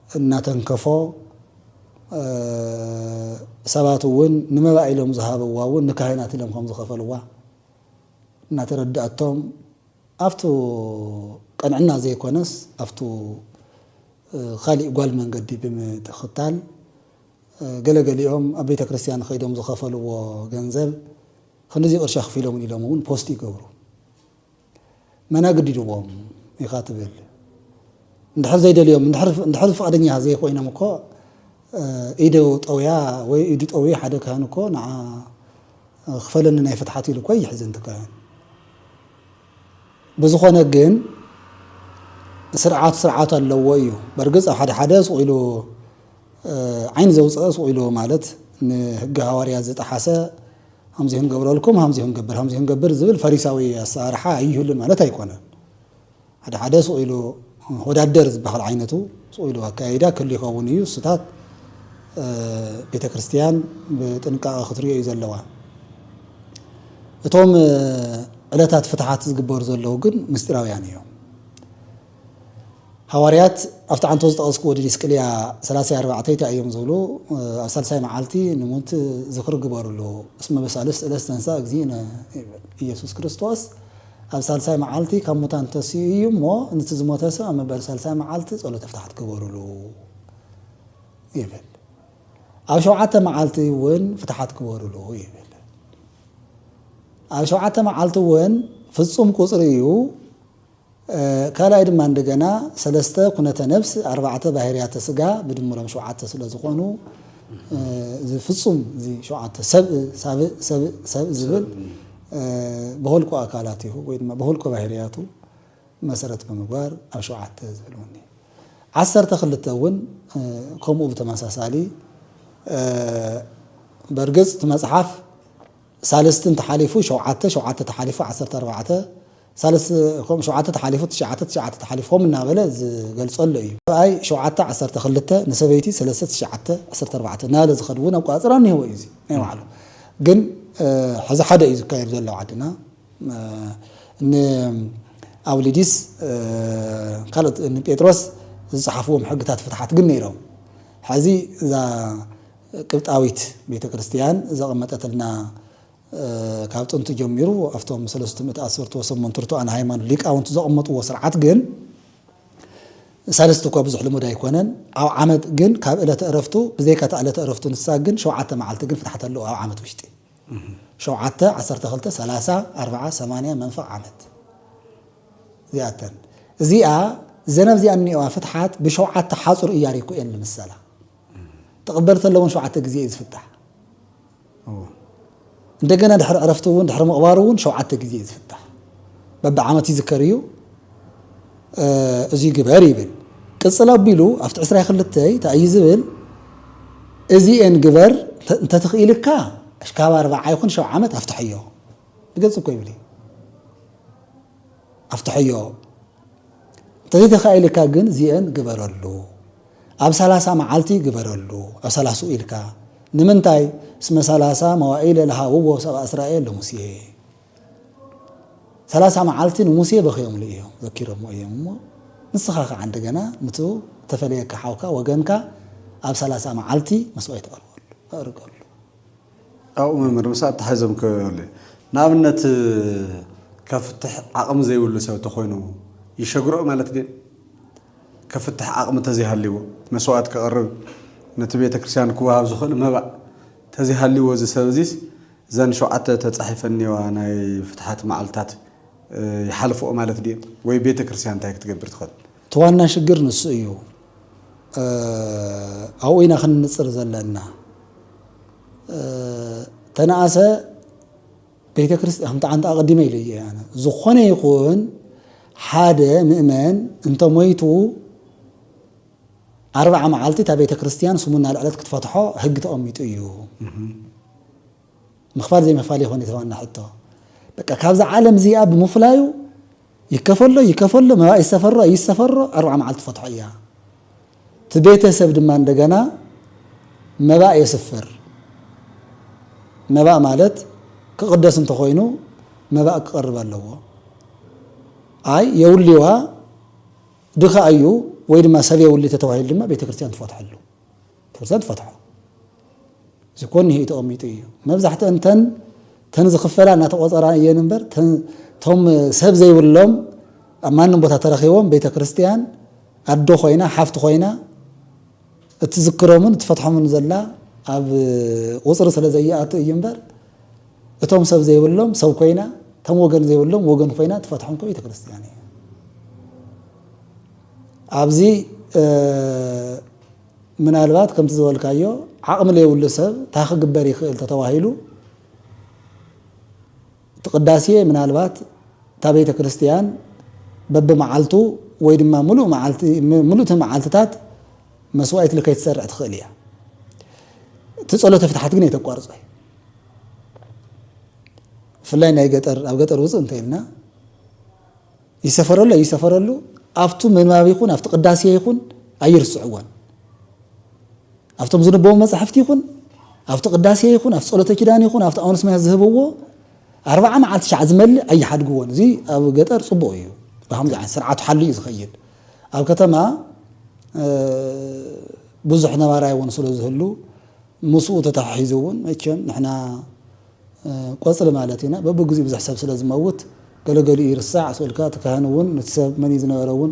እናተንከፎ፣ እ፣ ሰባት እውን ንመባእ ኢሎም ዝሃብዋ እውን ንካህናት ኢሎም ከም ዝኸፈልዋ እናተረድኣቶም፣ ኣብቱ ቀንዕና ዘይኮነስ ኣብቱ፣ እ፣ ካሊእ ጓል መንገዲ ብምትኽታል፣ እ፣ ገለገሊኦም ኣብ ቤተ ክርስቲያን ከይዶም ዝኸፈልዎ ገንዘብ ክንድዚ ቅርሺ ኣኽፊሎም ኢሎም እውን ፖስት ይገብሩ። መን ኣግዲድዎም ኢኻ ትብል? እንድሕር ዘይደልዮም፣ እንድሕር፣ እንድሕር ፍቓደኛ ዘይኮይኖም እኮ፣ እ፣ ኢዱ ጠውያ ወይ ኢዱ ጠውዩ ሓደ ካህን እኮ ንዓ ክፈለኒ ናይ ፍትሓት ኢሉ እኮ ይሕዝን እቲ ካህን። ብዝኾነ ግን ስርዓት ስርዓት ኣለዎ እዩ። በርግጽ ኣብ ሓደ ሓደ ስቕ ኢሉ፣ እ፣ ዓይኒ ዘውፅአ ስቕ ኢሉ ማለት ንሕጊ ሃዋርያት ዝጠሓሰ ሃምዚ ክንገብረልኩም፣ ሃምዚ ክንገብር፣ ሃምዚ ክንገብር ዝብል ፈሪሳዊ ኣሰራርሓ ኣይህሉን ማለት ኣይኮነን። ሓደ ሓደ ስቕ ኢሉ ወዳደር ዝበሃል ዓይነቱ ስቕ ኢሉ ኣካያይዳ ክህሉ ይኸውን እዩ። እሱታት፣ እ፣ ቤተ ክርስቲያን ብጥንቃቐ ክትሪኦ እዩ ዘለዋ። እቶም፣ እ፣ ዕለታት ፍትሓት ዝግበሩ ዘለዉ ግን ምስጢራውያን እዮም። ሃዋርያት ኣብቲ ዓንቶ ዝጠቐስክዎ ዲድስቅልያ ሰላሳ ኣርባዕተ እንታይ እዮም ዝብሉ? ኣብ ሳልሳይ መዓልቲ ንሙት ዝኽሪ ግበሩሉ። እስመ በሳልስት ዕለት ተንሥአ እግዚእነ ይብል። ኢየሱስ ክርስቶስ ኣብ ሳልሳይ መዓልቲ ካብ ሙታን ተሲኡ እዩ እሞ፣ ነቲ ዝሞተ ሰብ ኣብ መበል ሳልሳይ መዓልቲ ጸሎተ ፍትሓት ግበሩሉ ይብል። ኣብ ሸውዓተ መዓልቲ እውን ፍትሓት ግበሩሉ ይብል። ኣብ ሸውዓተ መዓልቲ እውን ፍጹም ቁጽሪ እዩ። እ፣ ካልኣይ ድማ እንደገና ሰለስተ ኩነተ ነፍስ፣ ኣርባዕተ ባህርያተ ስጋ ብድምሮም ሸውዓተ ስለ ዝኾኑ፣ እ፣ እዚ ፍጹም እዚ ሸውዓተ ሰብእ፣ ሳብእ፣ ሰብእ፣ ሰብእ ዝብል፣ እ፣ ብሆልቆ ኣካላቲሁ ወይ ድማ ብሆልቆ ባህርያቱ መሰረት ብምግባር ኣብ ሸውዓተ ዝብል እውን እዩ። ዓሰርተ ክልተ እውን፣ እ፣ ከምኡ ብተመሳሳሊ፣ እ፣ በርግጽ እቲ መጽሓፍ ሳልስቲ እንተሓሊፉ ሸውዓተ፣ ሸውዓተ ተሓሊፉ ዓሰርተ ኣርባዕተ፣ ሳልስቲ ከም ሸውዓተ ተሓሊፉ ትሽዓተ፣ ትሽዓተ ተሓሊፉ ከም እናበለ ዝገልጸሉ እዩ። ሰብኣይ ሸውዓተ ዓሰርተ ክልተ፣ ንሰበይቲ ሰለስተ ትሽዓተ ዓሰርተ ኣርባዕተ እናበለ ዝኸድ እውን ኣቆጻጽራ እኒሄዎ እዩ። እዚ ናይ ባዕሉ ግን፣ እ፣ ሕዚ ሓደ እዩ ዝካየድ ዘሎ ዓድና። እ፣ ንኣውሊዲስ፣ እ፣ ካልኦት ንጴጥሮስ ዝጸሓፍዎም ሕግታት ፍትሓት ግን ነይሮም። ሕዚ እዛ ቅብጣዊት ቤተ ክርስቲያን ዘቐመጠትልና፣ እ፣ ካብ ጥንቲ ጀሚሩ ኣብቶም ሰለስቱ ምእቲ ዓሰርተ ወሰሙን ትርቱኣን ሃይማኖት ሊቃውንት ዘቐመጥዎ ስርዓት ግን ሳልስቲ እኳ ብዙሕ ልሙድ ኣይኮነን። ኣብ ዓመት ግን ካብ ዕለተ ዕረፍቱ፣ ብዘይካ እታ ዕለተ ዕረፍቱ ንሳ ግን ሸውዓተ መዓልቲ ግን ፍትሓት ኣለዎ ኣብ ዓመት ውሽጢ። ሸውዓተ፣ ዓሰርተ ክልተ፣ ሰላሳ፣ ኣርብዓ፣ ሰማንያ መንፈቕ ዓመት። እዚኣተን። እዚኣ፣ ዘነብ እዚኣ እኒኦዋ ፍትሓት ብሸውዓተ ሓጹር እያሪኩ እየን ልምሰላ። ተቐበልቲ ኣለውን ሸውዓተ ግዜ እዩ ዝፍታሕ። እዎ። እንደገና ድሕሪ ዕረፍቲ እውን፣ ድሕሪ ምቕባሩ እውን ሸውዓተ ግዜ እዩ ዝፍታሕ። በብዓመት ይዝከር እዩ። እ፣ እዚ ግበር ይብል። ቅጽል ኣቢሉ ኣብቲ ዕስራ ክልተ እንታይ እዩ ዝብል? እዚኤን ግበር፣ እንተ-፣ እንተትኽኢልካ፣ ካብ ኣርብዓ ይኹን ሸውዓ ዓመት ኣፍትሐዮ። ብግልጺ እኮ ይብል እዩ። ኣፍትሐዮ። እንተዘይተኻኢልካ ግን እዚኤን ግበረሉ። ኣብ ሰላሳ መዓልቲ ግበረሉ። ኣብ ሰላሳ ኢልካ ንምንታይ? እስመ ሠላሳ መዋኢለ ለሃውዎ ሰብኣ እስራኤል ለሙሴ። ሠላሳ መዓልቲ ንሙሴ በኽዮምሉ እዮም፣ ዘኪሮሞ እዮም። እሞ ንስኻ ከዓ እንደገና ምቱ ተፈለየካ ሓውካ ወገንካ ኣብ ሠላሳ መዓልቲ መስዋዕት ተቕርበሉ፣ ተቕርበሉ። ኣብኡ መምህር፣ ምስ ኣተሓሒዞም ክብሉ፣ ንኣብነት፣ ከፍትሕ ዓቕሚ ዘይብሉ ሰብ ተኾይኑ ይሸግሮ ማለት ድዩ? ከፍትሕ ዓቕሚ ተዘይሃልይዎ፣ መስዋዕት ከቕርብ፣ ነቲ ቤተ ክርስቲያን ክወሃብ ዝኽእል መባእ ተዘይሃልይዎ፣ እዚ ሰብ እዚስ እዘን ሸውዓተ ተጻሒፈን እኒዋ ናይ ፍትሓት መዓልታት፣ እ፣ ይሓልፍኦ ማለት ድዩ? ወይ ቤተ ክርስቲያን እንታይ ክትገብር ትኽእል? እቲ ዋና ሽግር ንሱ እዩ። እ፣ ኣብኡ ኢና ክንንጽር ዘለና። እ፣ ተነኣሰ ቤተ ክርስቲያን፣ ከምቲ ዓንታ ኣቐዲመ ኢለ እየ ኣነ። ዝኾነ ይኹን ሓደ ምእመን እንተ ሞይቱ፣ ኣርብዓ መዓልቲ እታ ቤተ ክርስቲያን ስሙ እናልዐለት ክትፈትሖ ህግ ተቐሚጡ እዩ። ምኽፋል ዘይምኽፋል ይኾን እቲ ዋና ሕቶ። በቃ ካብዛ ዓለም እዚኣ ብምፍላዩ ይከፈሎ፣ ይከፈሎ፣ መባእ ይሰፈሮ፣ ይሰፈሮ፣ ኣርብዓ መዓልቲ ትፈትሖ እያ። እቲ ቤተሰብ ድማ እንደገና መባእ የስፍር። መባእ ማለት ክቕደስ እንተኾይኑ መባእ ክቐርብ ኣለዎ። ኣይ የውልዋ ድኻ እዩ ወይ ድማ ሰብ የውሊ ተተባሂሉ ድማ ቤተ ክርስቲያን ትፈትሐሉ። ቤተ ክርስቲያን ትፈትሖ። እዚ ኮን ይሄ ተቐሚጡ እዩ። መብዛሕትአን ተን፣ ተን ዝኽፈላ እናተቆጸራ እየን እምበር፣ ተን፣ ቶም ሰብ ዘይብሎም ኣብ ማንም ቦታ ተረኺቦም ቤተ ክርስቲያን ኣዶ ኮይና፣ ሓፍቲ ኮይና፣ እትዝክሮምን እትፈትሖምን ዘላ ኣብ ቁጽሪ ስለ ዘይኣቱ እዩ እምበር፣ እቶም ሰብ ዘይብሎም ሰብ ኮይና፣ እቶም ወገን ዘይብሎም ወገን ኮይና ትፈትሖም ከ ቤተ ክርስቲያን እያ። ኣብዚ፣ እ፣ ምናልባት ከምቲ ዝበልካዮ ዓቕሚ ዘይብሉ ሰብ እንታይ ክግበር ይኽእል ተተባሂሉ፣ እቲ ቅዳሴ ምናልባት እታ ቤተ ክርስቲያን በብመዓልቱ ወይ ድማ ምሉእ መዓልቲ፣ ም-፣ ምሉእቲ መዓልትታት መስዋዕት ልከይ ትሰርዕ ትኽእል እያ። እቲ ጸሎተ ፍትሓት ግን የተቋርጾ እዩ። ብፍላይ ናይ ገጠር፣ ኣብ ገጠር ውፅእ እንተ ኢልና፣ ይሰፈረሉ ኣይሰፈረሉ፣ ኣብቱ ምንባብ ይኹን፣ ኣብቲ ቅዳሴ ይኹን፣ ኣይርስዕዎን። ኣብቶም ዝንበቡ መጻሕፍቲ ይኹን፣ ኣብቲ ቅዳሴ ይኹን፣ ኣብቲ ጸሎተ ኪዳን ይኹን፣ ኣብቲ ኣቡነ ስማያት ዝህብዎ፣ ኣርብዓ መዓልቲ ሻዕ ዝመልእ ኣይሓድግዎን። እዚ ኣብ ገጠር ጽቡቕ እዩ። ብኸምዚ ዓይነት ስርዓቱ ሓልዩ እዩ ዝኸይድ። ኣብ ከተማ፣ እ፣ ብዙሕ ነባራይ እውን ስለ ዝህሉ፣ ምስኡ ተተሓሒዙ እውን መቸም ንሕና፣ እ፣ ቆጽሊ ማለት ኢና። በብግዚኡ ብዙሕ ሰብ ስለ ዝመውት፣ ገለገሊኡ ይርሳዕ። ስእልካ እቲ ካህን እውን፣ ነቲ ሰብ መን እዩ ዝነበረ እውን፣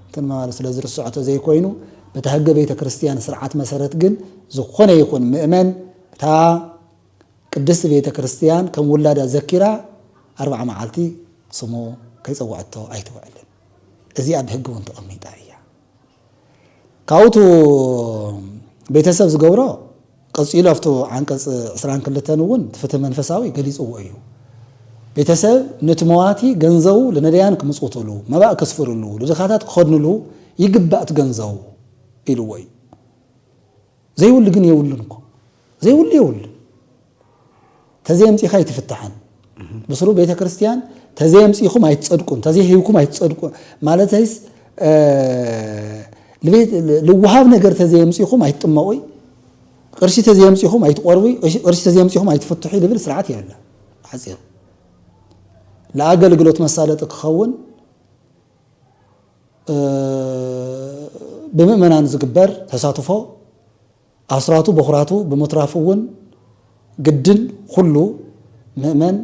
እንትን ማለት ስለ ዝርስዖ ተዘይኮይኑ፣ በቲ ሕገ ቤተ ክርስቲያን ስርዓት መሰረት ግን፣ ዝኾነ ይኹን ምእመን፣ እታ ቅድስቲ ቤተ ክርስቲያን ከም ውላዳ ዘኪራ፣ ኣርብዓ መዓልቲ ስሙ ከይጸውዐቶ ኣይትውዕልን። እዚኣ ብሕጊ እውን ተቐሚጣ እያ። ካብኡ እቲ ቤተሰብ ዝገብሮ፣ ቀጺሉ ኣብቲ ዓንቀጽ ዕስራን ክልተን እውን እቲ ፍትህ መንፈሳዊ ገሊጽዎ እዩ። ቤተሰብ ነቲ መዋቲ ገንዘቡ ለነዳያን ክምጽውትሉ፣ መባእ ከስፍርሉ፣ ንድኻታት ክኸድንሉ ይግባእ እቲ ገንዘቡ ኢልዎ እዩ። ዘይብሉ ግን የብሉን እኮ። ዘይብሉ የብሉን። ተዘየምጺኻ ኣይትፍታሕን። ብስሩ ቤተ ክርስቲያን ተዘየምጺኹም ኣይትጸድቁን፣ ተዘይሂብኩም ኣይትጸድቁን። ማለተይስ፣ እ፣ ልቤት-፣ ልውሃብ ነገር ተዘየምጺኹም ኣይትጥመቑይ፣ ቅርሺ ተዘየምጺኹም ኣይትቆርቡይ፣ ቅርሺ፣ ቅርሺ ተዘየምጺኹም ኣይትፍትሑይ ልብል ስርዓት የብላ። ሓጺሩ። ለኣገልግሎት መሳለጢ ክኸውን፣ እ፣ ብምእመናን ዝግበር ተሳትፎ ኣስራቱ በኹራቱ ብምትራፉ እውን ግድን ኩሉ ምእመን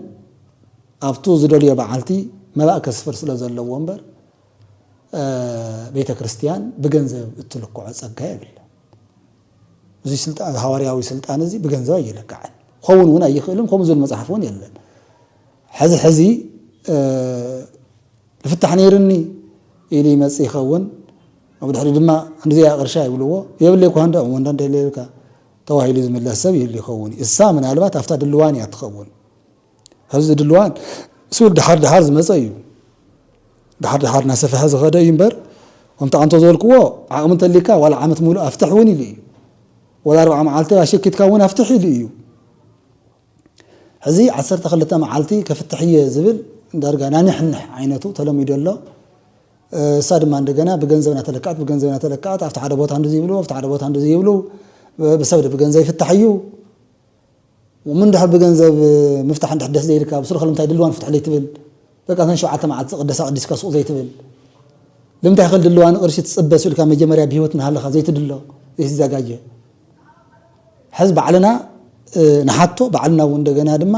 ኣብቱ ዝደልዮ በዓልቲ መባእ ከስፍር ስለ ዘለዎ እምበር፣ እ፣ ቤተ ክርስቲያን ብገንዘብ እትልክዖ ጸጋ የብላን። እዚ ስልጣን፣ ሃዋርያዊ ስልጣን እዚ ብገንዘብ ኣይልካዕን። ክኸውን እውን ኣይኽእልን፣ ከምኡ ዝብል መጽሓፍ እውን የለን። ሕዚ ሕዚ፣ እ፣ ዝፍታሕ ነይርኒ ኢሉ ይመጽእ ይኸውን። ኣብ ድሕሪ ድማ፣ "እንድዚኣ ቅርሻ" ይብልዎ። "የብለይ እኳ እንዳ፣ እሞ እንዳ እንተልየልካ" ተባሂሉ ዝምለስ ሰብ ይህሉ ይኸውን። እሳ ምናልባት ኣብታ ድልዋን እያ ትኸውን። ሕዚ ድልዋን ስብል ደሓር ደሓር ዝመጸ እዩ። ደሓር ደሓር እናሰፍሐ ዝኸደ እዩ እምበር፣ ከምቲ ኣንቶ ዝበልክዎ፣ ዓቕሚ እንተሊካ ዋላ ዓመት ሙሉእ ኣፍትሕ እውን ኢሉ እዩ። ዋላ ኣርብዓ መዓልቲ ኣሸኪትካ እውን ኣፍትሕ ኢሉ እዩ። ሕዚ ዓሰርተ ክልተ መዓልቲ ከፍትሕ እየ ዝብል ዳርጋ ናንሕንሕ ዓይነቱ ተለሚዱ ኣሎ። እሳ ድማ እንደገና ብገንዘብ እናተለክዐት፣ ብገንዘብ እናተለክዐት፣ ኣብቲ ሓደ ቦታ እንደዚ ይብሉ፣ ኣብቲ ሓደ ቦታ እንደዚ ይብሉ፣ ብሰብ ብገንዘብ ይፍታሕ እዩ፣ እሞ እንድሕር ብገንዘብ ምፍታሕ እንድሕር ደስ ዘይልካ፣ ብስሩ ከ ልምንታይ ድልዋን ፍትሕለይ ትብል? በቃ እተን ሸውዓተ መዓልቲ ቅደሳ ቅዲስካ ሱቕ ዘይትብል? ልምንታይ ከ ድልዋን ቅርሺ ትጽበ ኢልካ መጀመርያ ብህይወት እናሃለኻ ዘይትድሎ፣ ዘይትዘጋጀ? ሕዚ ባዕልና፣ እ፣ ንሓቶ፣ ባዕልና እውን እንደገና ድማ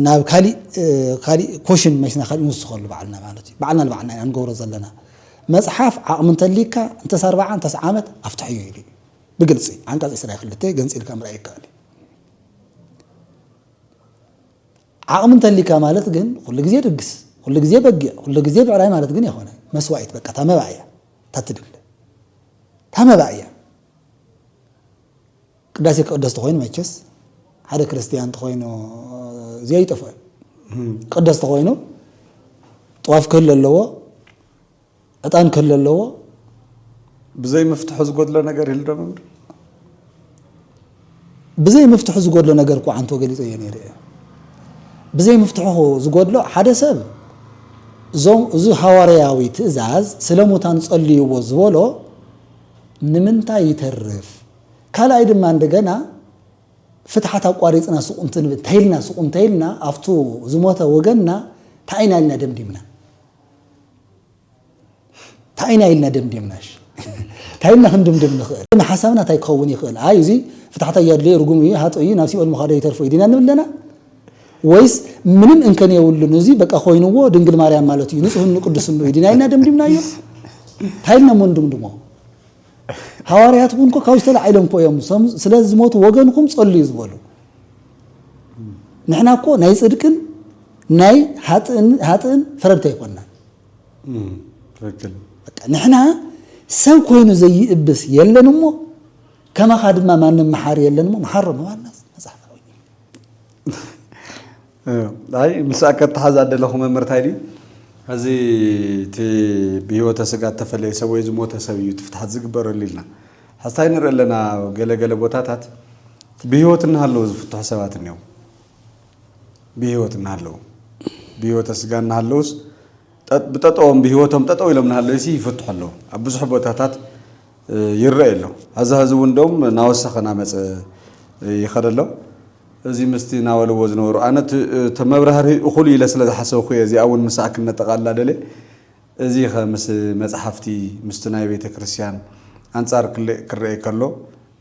ናብ ካሊእ፣ እ፣ ካሊእ ኮሽን መሲና ካሊእ ንውስኸሉ ባዕልና ማለት እዩ። ባዕልና ንባዕልና ኢና ንገብሮ ዘለና። መጽሓፍ ዓቕሚ እንተሊካ እንተስ ኣርባዓ እንተስ ዓመት ኣፍትሐዮ ኢሉ እዩ። ብግልጺ ዓንቀጽ ዕስራ ክልተ ገንጺልካ ምርኣይ ይከኣል እዩ። ዓቕሚ እንተሊካ ማለት ግን ኩሉ ግዜ ድግስ፣ ኩሉ ግዜ በጊዕ፣ ኩሉ ግዜ ብዕራይ ማለት ግን የኾነ። መስዋኢት በቃ እታ መባእ እያ። እታ ትድለ። እታ መባእ እያ። ቅዳሴ ክቕደስ ተኾይኑ መቸስ ሓደ ክርስትያን ተኾይኑ እዚኣ ይጠፍኦ። እም። ቅደስ ተኾይኑ ጥዋፍ ክህሉ ኣለዎ፣ ዕጣን ክህሉ ኣለዎ። ብዘይ ምፍትሑ ዝጎድሎ ነገር ይህሉ ዶ መምህር? ብዘይ ምፍትሑ ዝጎድሎ ነገር እኮ ዓንቶ ገሊጸዮ ነይረ እየ። ብዘይ ምፍትሑ ዝጎድሎ ሓደ ሰብ እዞም፣ እዚ ሃዋርያዊ ትእዛዝ ስለ ሙታን ጸልይዎ ዝበሎ ንምንታይ ይተርፍ? ካልኣይ ድማ እንደገና ፍትሓት ኣቋሪጽና ሱቕ እንትንብል፣ እንተይልና ሱቕ እንተይልና ኣብቱ ዝሞተ ወገንና እንታይ ኢና ኢልና ደምዲምና? እንታይ ኢና ኢልና ደምዲምናሽ? እንታይ ኢልና ክንድምድም ንኽእል? ንሓሳብና እንታይ ክኸውን ይኽእል? ኣይ፣ እዚ ፍትሓት ኣየድልዮ፣ ርጉም እዩ፣ ሃጥኡ እዩ፣ ናብ ሲኦል ምዃዶ ይተርፎ እዩ ዲና ንብል ኣለና? ወይስ ምንም እንከን የብሉን፣ እዚ በቃ ኮይንዎ ድንግል ማርያም ማለት እዩ፣ ንጹህን ቅዱስን እዩ ዲና ኢልና ደምዲምናዮ? እንታይ ኢልና እሞ ንድምድሞ? ሃዋርያት እውን እኮ ካብዚ ተላዒሎም እኮ እዮም፣ ሰም-፣ ስለ ዝሞቱ ወገንኩም ጸልዩ ዝበሉ። ንሕና እኮ ናይ ጽድቅን ናይ ሃጥእን፣ ሃጥእን ፈረድቲ ኣይኮንናን። እም፣ ትክክል። በቃ ንሕና ሰብ ኮይኑ ዘይእብስ የለን እሞ፣ ከማኻ ድማ ማንም መሓሪ የለን እሞ፣ መሓሮ ምባልና መጽሓፍ ኮይኑ። እ፣ ኣይ፣ ምስኣ ከተሓዛ ደለኹ መምህር፣ እንታይ ድዩ? እዚ እቲ ብህይወተ ስጋ እተፈለየ ሰብ ወይ ዝሞተ ሰብ እዩ እቲ ፍትሓት ዝግበረሉ ኢልና። ሕዚ እንታይ ንርኢ ኣለና? ገለ ገለ ቦታታት ብህይወት እናሃለዉ ዝፍትሑ ሰባት እኒአው። ብህይወት እናሃለዉ፣ ብህይወተ ስጋ እናሃለዉስ ጠጥ-፣ ብጠጠዎም፣ ብህይወቶም ጠጠው ኢሎም እናሃለዉ ሲ ይፍትሑ ኣለዉ። ኣብ ብዙሕ ቦታታት፣ እ፣ ይረአ ኣሎ። ሐዚ ሐዚ እውን ደም እናወሰኸ እናመፀ፣ እ፣ ይኸድ ኣሎ። እዚ ምስቲ እናበልዎ ዝነበሩ፣ ኣነ እቲ፣ እቲ መብራህርሂ እኹል ኢለ ስለ ዝሓሰብኩ እየ እዚኣ እውን ምስኣ ክነጠቓልላ ደልየ። እዚ ኸ ምስ መፅሓፍቲ፣ ምስቲ ናይ ቤተ ክርስቲያን ኣንፃር ክለ-፣ ክረአ ከሎ፣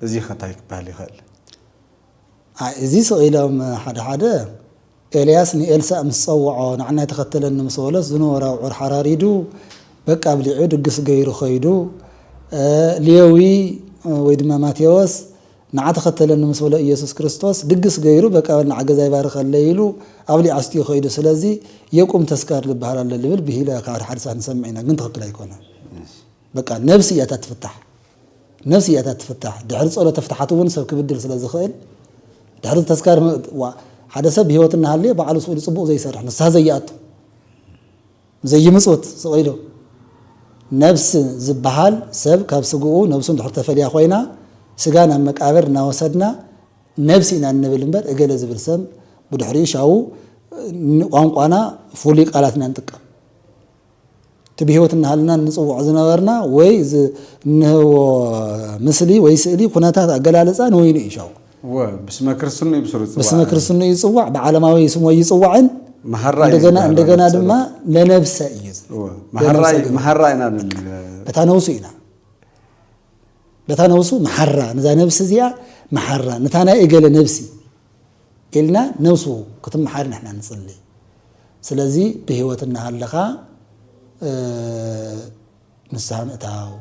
እዚ ኸ እንታይ ክበሃል ይኽእል? ኣይ፣ እዚ ስቕ ኢሎም ሓደ ሓደ፣ ኤልያስ ንኤልሳእ ምስ ጸውዖ፣ ንዓና ተኸተለኒ ምስ በሎስ፣ ዝነበሮ ኣብዑር ሓራሪዱ፣ በቃ ኣብሊዑ፣ ድግስ ገይሩ ኸይዱ። እ፣ ሌዊ፣ እ፣ ወይ ድማ ማቴዎስ፣ ንዓ ተኸተለኒ ምስ በሎ ኢየሱስ ክርስቶስ፣ ድግስ ገይሩ፣ በቃ በል ንዓ ገዛ ይባርኸለይ ኢሉ፣ ኣብሊዑ ኣስትዩ ኸይዱ። ስለዚ፣ የቁም ተስካር ዝበሃል ኣሎ ልብል ብሂለ ካብ ሓደ ሓደ ሰዓት ንሰምዕ ኢና፣ ግን ትኽክል ኣይኮነን። በቃ ነብሲ እያ እታ ትፍታሕ። ነብሲ እያ እታ ትፍታሕ። ድሕሪ ጸሎተ ፍትሓት እውን ሰብ ክብድል ስለ ዝኽእል፣ ድሕሪ ተስካር መ-፣ ዋ-፣ ሓደ ሰብ ብህይወት እናሃለየ ባዕሉ ስኢሉ ጽቡቕ ዘይሰርሕ፣ ንስሓ ዘይኣቱ፣ ዘይምጽውት ስቕ ኢሉ፣ ነብሲ ዝበሃል ሰብ ካብ ስግኡ ነብሱ እንድሕር ተፈልያ ኮይና፣ ስጋ ናብ መቃብር እናወሰድና ነብሲ ኢና እንብል እምበር፣ እገለ ዝብል ሰብ ብድሕሪኡ ሻው ን-፣ ቋንቋና ፍሉይ ቃላት ኢና ንጥቀም። እቲ ብህይወት እናሃለና እንጽውዖ ዝነበርና ወይ ዝ-፣ እንህቦ ምስሊ ወይ ስእሊ፣ ኩነታት፣ ኣገላልጻ ንወይኑ እዩ ሻው። እወ፣ ብስመ ክርስትኑ እዩ ብስሩ ዝጽዋዕ። ብስመ ክርስትኑ ይጽዋዕ፣ ብዓለማዊ ስሙ ኣይጽዋዕን። መሓራ እዩ እንደገና፣ ዝበሃል እንደገና ማለት ድማ ጸሎት። ለነብሰ እዩ። እወ፣ ለነብሰ መሓራ እዩ፣ ግን መሓራ ኢና ንብል። በታ ነብሱ ኢና። በታ ነብሱ መሓራ፣ ነዛ ነብሲ እዚኣ መሓራ፣ ነታ ናይ እገለ ነብሲ ኢልና ነብሱ ክትመሓር ንሕና ንጽሊ። ስለዚ ብህይወት እናሃለኻ፣ እ፣ ንስሓ ምእታው፣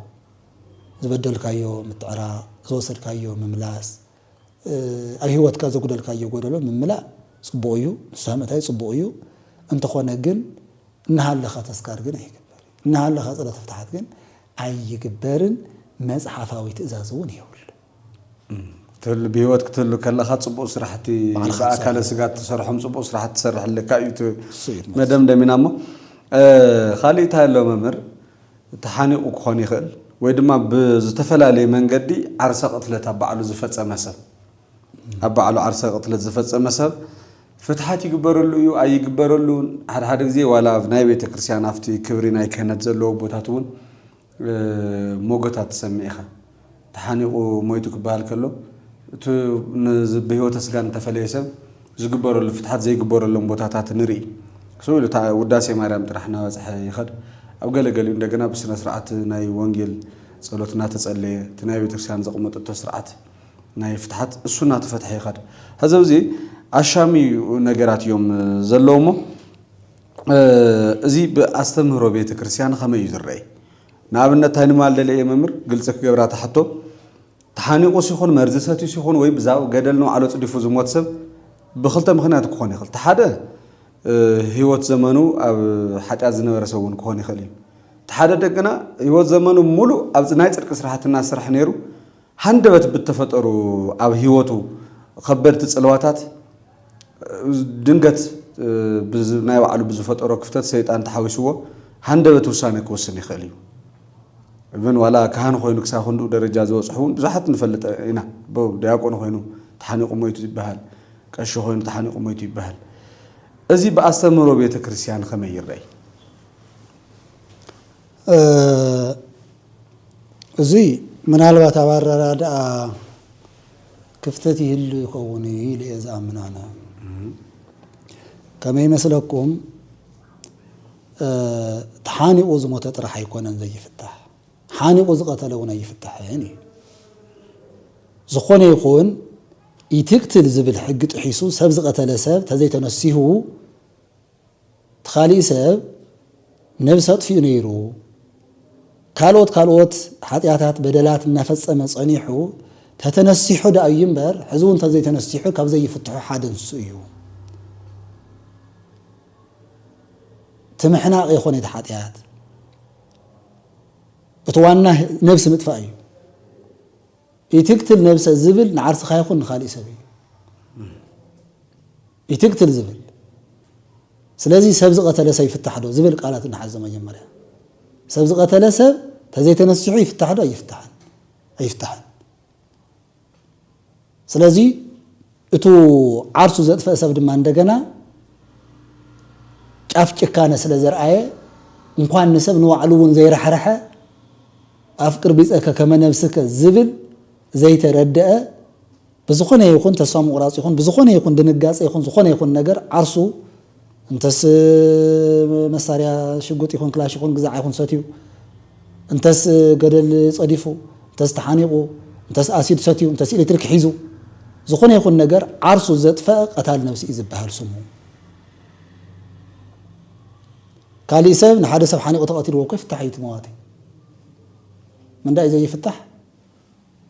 ዝበደልካዮ ምትዕራቕ፣ ዝወሰድካዮ ምምላስ፣ እ፣ ኣብ ህይወትካ ዘጉደልካዮ ጎደሎ ምምላእ ጽቡቕ እዩ፣ ንስሓ ምእታይ ጽቡቕ እዩ። እንተኾነ ግን እናሃለኻ ተስካር ግን ኣይግበር። እናሃለኻ ጸሎተ ፍትሓት ግን ኣይግበርን፣ መጽሓፋዊ ትእዛዝ እውን የብሉ። እም፣ ክትህሉ፣ ብህይወት ክትህሉ ከለኻ ጽቡቕ ስራሕቲ ባዕልኻ ብኣካለ ትሰርሕ። ስጋ እትሰርሖም ጽቡቕ ስራሕቲ ትሰርሕ ኣለካ እዩ እቲ እሱ እዩ እቲ መደምደሚና እሞ፣ እ፣ ካሊእ እንታይ ኣሎ መምህር? ተሓኒቑ ክኾን ይኽእል ወይ ድማ ብዝተፈላለየ መንገዲ ዓርሰ ቅትለት ኣብ ባዕሉ ዝፈጸመ ሰብ፣ ኣብ ባዕሉ ዓርሰ ቅትለት ዝፈጸመ ሰብ ፍትሓት ይግበረሉ እዩ ኣይግበረሉን፣ ሓደ ሓደ ግዜ ዋላ ኣብ ናይ ቤተ ክርስቲያን ኣብቲ ክብሪ ናይ ክህነት ዘለዎ ቦታት እውን፣ እ፣ ሞገታት ትሰምዕ ኢኻ። ተሓኒቑ ሞይቱ ክበሃል ከሎ፣ እቲ ነዚ ብህይወተ ስጋ እንተፈለየ ሰብ ዝግበረሉ ፍትሓት ዘይግበረሎም ቦታታት ንርኢ። ስቕ ኢሉ እታ ውዳሴ ማርያም ጥራሕ እናበጽሐ ይኸድ። ኣብ ገለ ገሊኡ እንደገና ብስነ ስርዓት ናይ ወንጌል ጸሎት እናተጸለየ፣ እቲ ናይ ቤተክርስትያን ዘቕመጠቶ ስርዓት ናይ ፍትሓት እሱ እናተፈትሐ ይኸድ። ሕዚ ኣብዚ ኣሻሚ ነገራት እዮም ዘለዉ እሞ፣ እ፣ እዚ ብኣስተምህሮ ቤተክርስትያን ከመይ እዩ ዝረኣይ? ንኣብነት እንታይ ንማል ደለ እየ መምህር ግልጺ ክገብራ እታ ሕቶ። ተሓኒቑስ ይኹን መርዚ ሰትዩስ ይኹን ወይ ብዛው ገደል ንባዕሉ ጽዲፉ ዝሞት ሰብ ብኽልተ ምኽንያት ክኾን ይኽእል። እቲ ሓደ፣ እ፣ ህይወት ዘመኑ ኣብ ሓጢኣት ዝነበረ ሰብ እውን ክኾን ይኽእል እዩ። እቲ ሓደ ደግና ህይወት ዘመኑ ሙሉእ ኣብ ናይ ጽድቂ ስራሕቲ እናሰርሐ ነይሩ፣ ሃንደበት ብተፈጠሩ ኣብ ህይወቱ ከበድቲ ጽልዋታት፣ ድንገት፣ እ፣ ብዝ-፣ ናይ ባዕሉ ብዝፈጠሮ ክፍተት ሰይጣን ተሓዊስዎ ሃንደበት ውሳነ ክወስን ይኽእል እዩ። እብን ዋላ ካህን ኮይኑ ክሳብ ክንድኡ ደረጃ ዝበጽሑ እውን ብዙሓት ንፈልጥ ኢና። በው ዲያቆን ኮይኑ ተሓኒቑ ሞይቱ ይበሃል፣ ቀሺ ኮይኑ ተሓኒቑ ሞይቱ ይበሃል። እዚ ብኣስተምህሮ ቤተ ክርስቲያን ከመይ ይረኣይ? እ፣ እዚ ምናልባት ኣብ ኣረዳድኣ ክፍተት ይህሉ ይኸውን እዩ ኢለ እየ ዝኣምን ኣነ። ከመይ ይመስለኩም? እ፣ ተሓኒቑ ዝሞተ ጥራሕ ኣይኮነን ዘይፍታሕ፣ ሓኒቑ ዝቐተለ እውን ኣይፍታሕን እዩ። ዝኾነ ይኹን ኢትቅትል ዝብል ሕጊ ጥሒሱ ሰብ ዝቐተለ ሰብ ተዘይተነሲሁ፣ እቲ ካሊእ ሰብ ነብሲ ኣጥፊኡ ነይሩ፣ ካልኦት ካልኦት ሓጢኣታት በደላት እናፈጸመ ጸኒሑ፣ ተተነሲሑ ደኣ እዩ እምበር፣ ሕዚ እውን እንተዘይተነሲሑ ካብ ዘይፍትሑ ሓደ ንሱ እዩ። እቲ ምሕናቕ የኾነ እቲ ሓጢኣት፣ እቲ ዋና ነብሲ ምጥፋእ እዩ። ኢትቅትል ነብሰ ዝብል ንዓርስኻ ይኹን ንኻሊእ ሰብ እዩ። ኢትቅትል ዝብል። ስለዚ ሰብ ዝቐተለ ሰብ ይፍታሕ ዶ ዝብል ቃላት ንሓዞ መጀመርያ። ሰብ ዝቐተለ ሰብ ተዘይተነሲሑ ይፍታሕ ዶ? ኣይፍታሕን። ኣይፍታሕን። ስለዚ እቱ ዓርሱ ዘጥፈአ ሰብ ድማ እንደገና ጫፍ ጭካነ ስለ ዘርኣየ፣ እንኳን ንሰብ ንባዕሉ እውን ዘይራሕረሐ፣ "ኣፍቅር ቢጸከ ከመ ነብስከ" ዝብል ዘይተረድአ፣ ብዝኾነ ይኹን ተስፋ ምቑራጽ ይኹን፣ ብዝኾነ ይኹን ድንጋጸ ይኹን፣ ዝኾነ ይኹን ነገር ዓርሱ፣ እንተስ መሳርያ ሽጉጥ ይኹን ክላሽ ይኹን ግዛዕ ይኹን ሰትዩ፣ እንተስ ገደል ጸዲፉ፣ እንተስ ተሓኒቑ፣ እንተስ ኣሲድ ሰትዩ፣ እንተስ ኤሌክትሪክ ሒዙ፣ ዝኾነ ይኹን ነገር ዓርሱ ዘጥፈአ ቀታል ነብሲ እዩ ዝበሃል ስሙ። ካሊእ ሰብ ንሓደ ሰብ ሓኒቑ ተቐቲልዎ እኮ ይፍታሕ እዩ እቲ መዋቲ። ምንዳይ እዩ ዘይፍታሕ?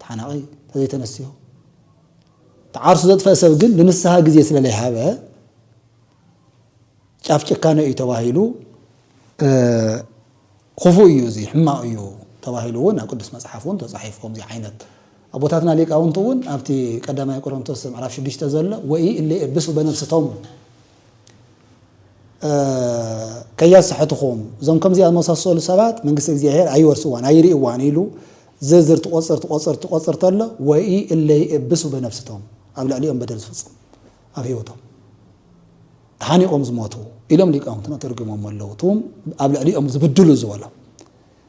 ተሓናቒ ተዘይተነስዮ። እቲ ዓርሱ ዘጥፈአ ሰብ ግን ንንስሃ ግዜ ስለ ዘይሃበ ጫፍ ጭካነ እዩ ተባሂሉ፣ እ፣ ክፉእ እዩ፣ እዚ ሕማቕ እዩ ተባሂሉ እውን ኣብ ቅዱስ መጽሓፍ እውን ተጻሒፉ። ከምዚ ዓይነት ኣቦታትና ሊቃውንቲ እውን ኣብቲ ቀዳማይ ቆሮንቶስ ምዕራፍ ሽዱሽተ ዘሎ "ወኢ እለ የብሱ በነፍስቶም" እ፣ "ከያስሕትኹም፣ እዞም ከምዚ ዝኣመሳሰሉ ሰባት መንግስቲ እግዚኣብሔር ኣይወርስዋን፣ ኣይርእይዋን" ኢሉ ዝርዝር ትቆጽር፣ ትቆጽር፣ ትቆጽር ተሎ፣ "ወኢ እለ የብሱ በነፍስቶም" ኣብ ልዕሊኦም በደል ዝፍጽም ኣብ ህይወቶም ተሓኒቖም ዝሞቱ ኢሎም ሊቃውንትና ተርጉሞም ኣለዉ። እቶም ኣብ ልዕሊኦም ዝብድሉ ዝበሎ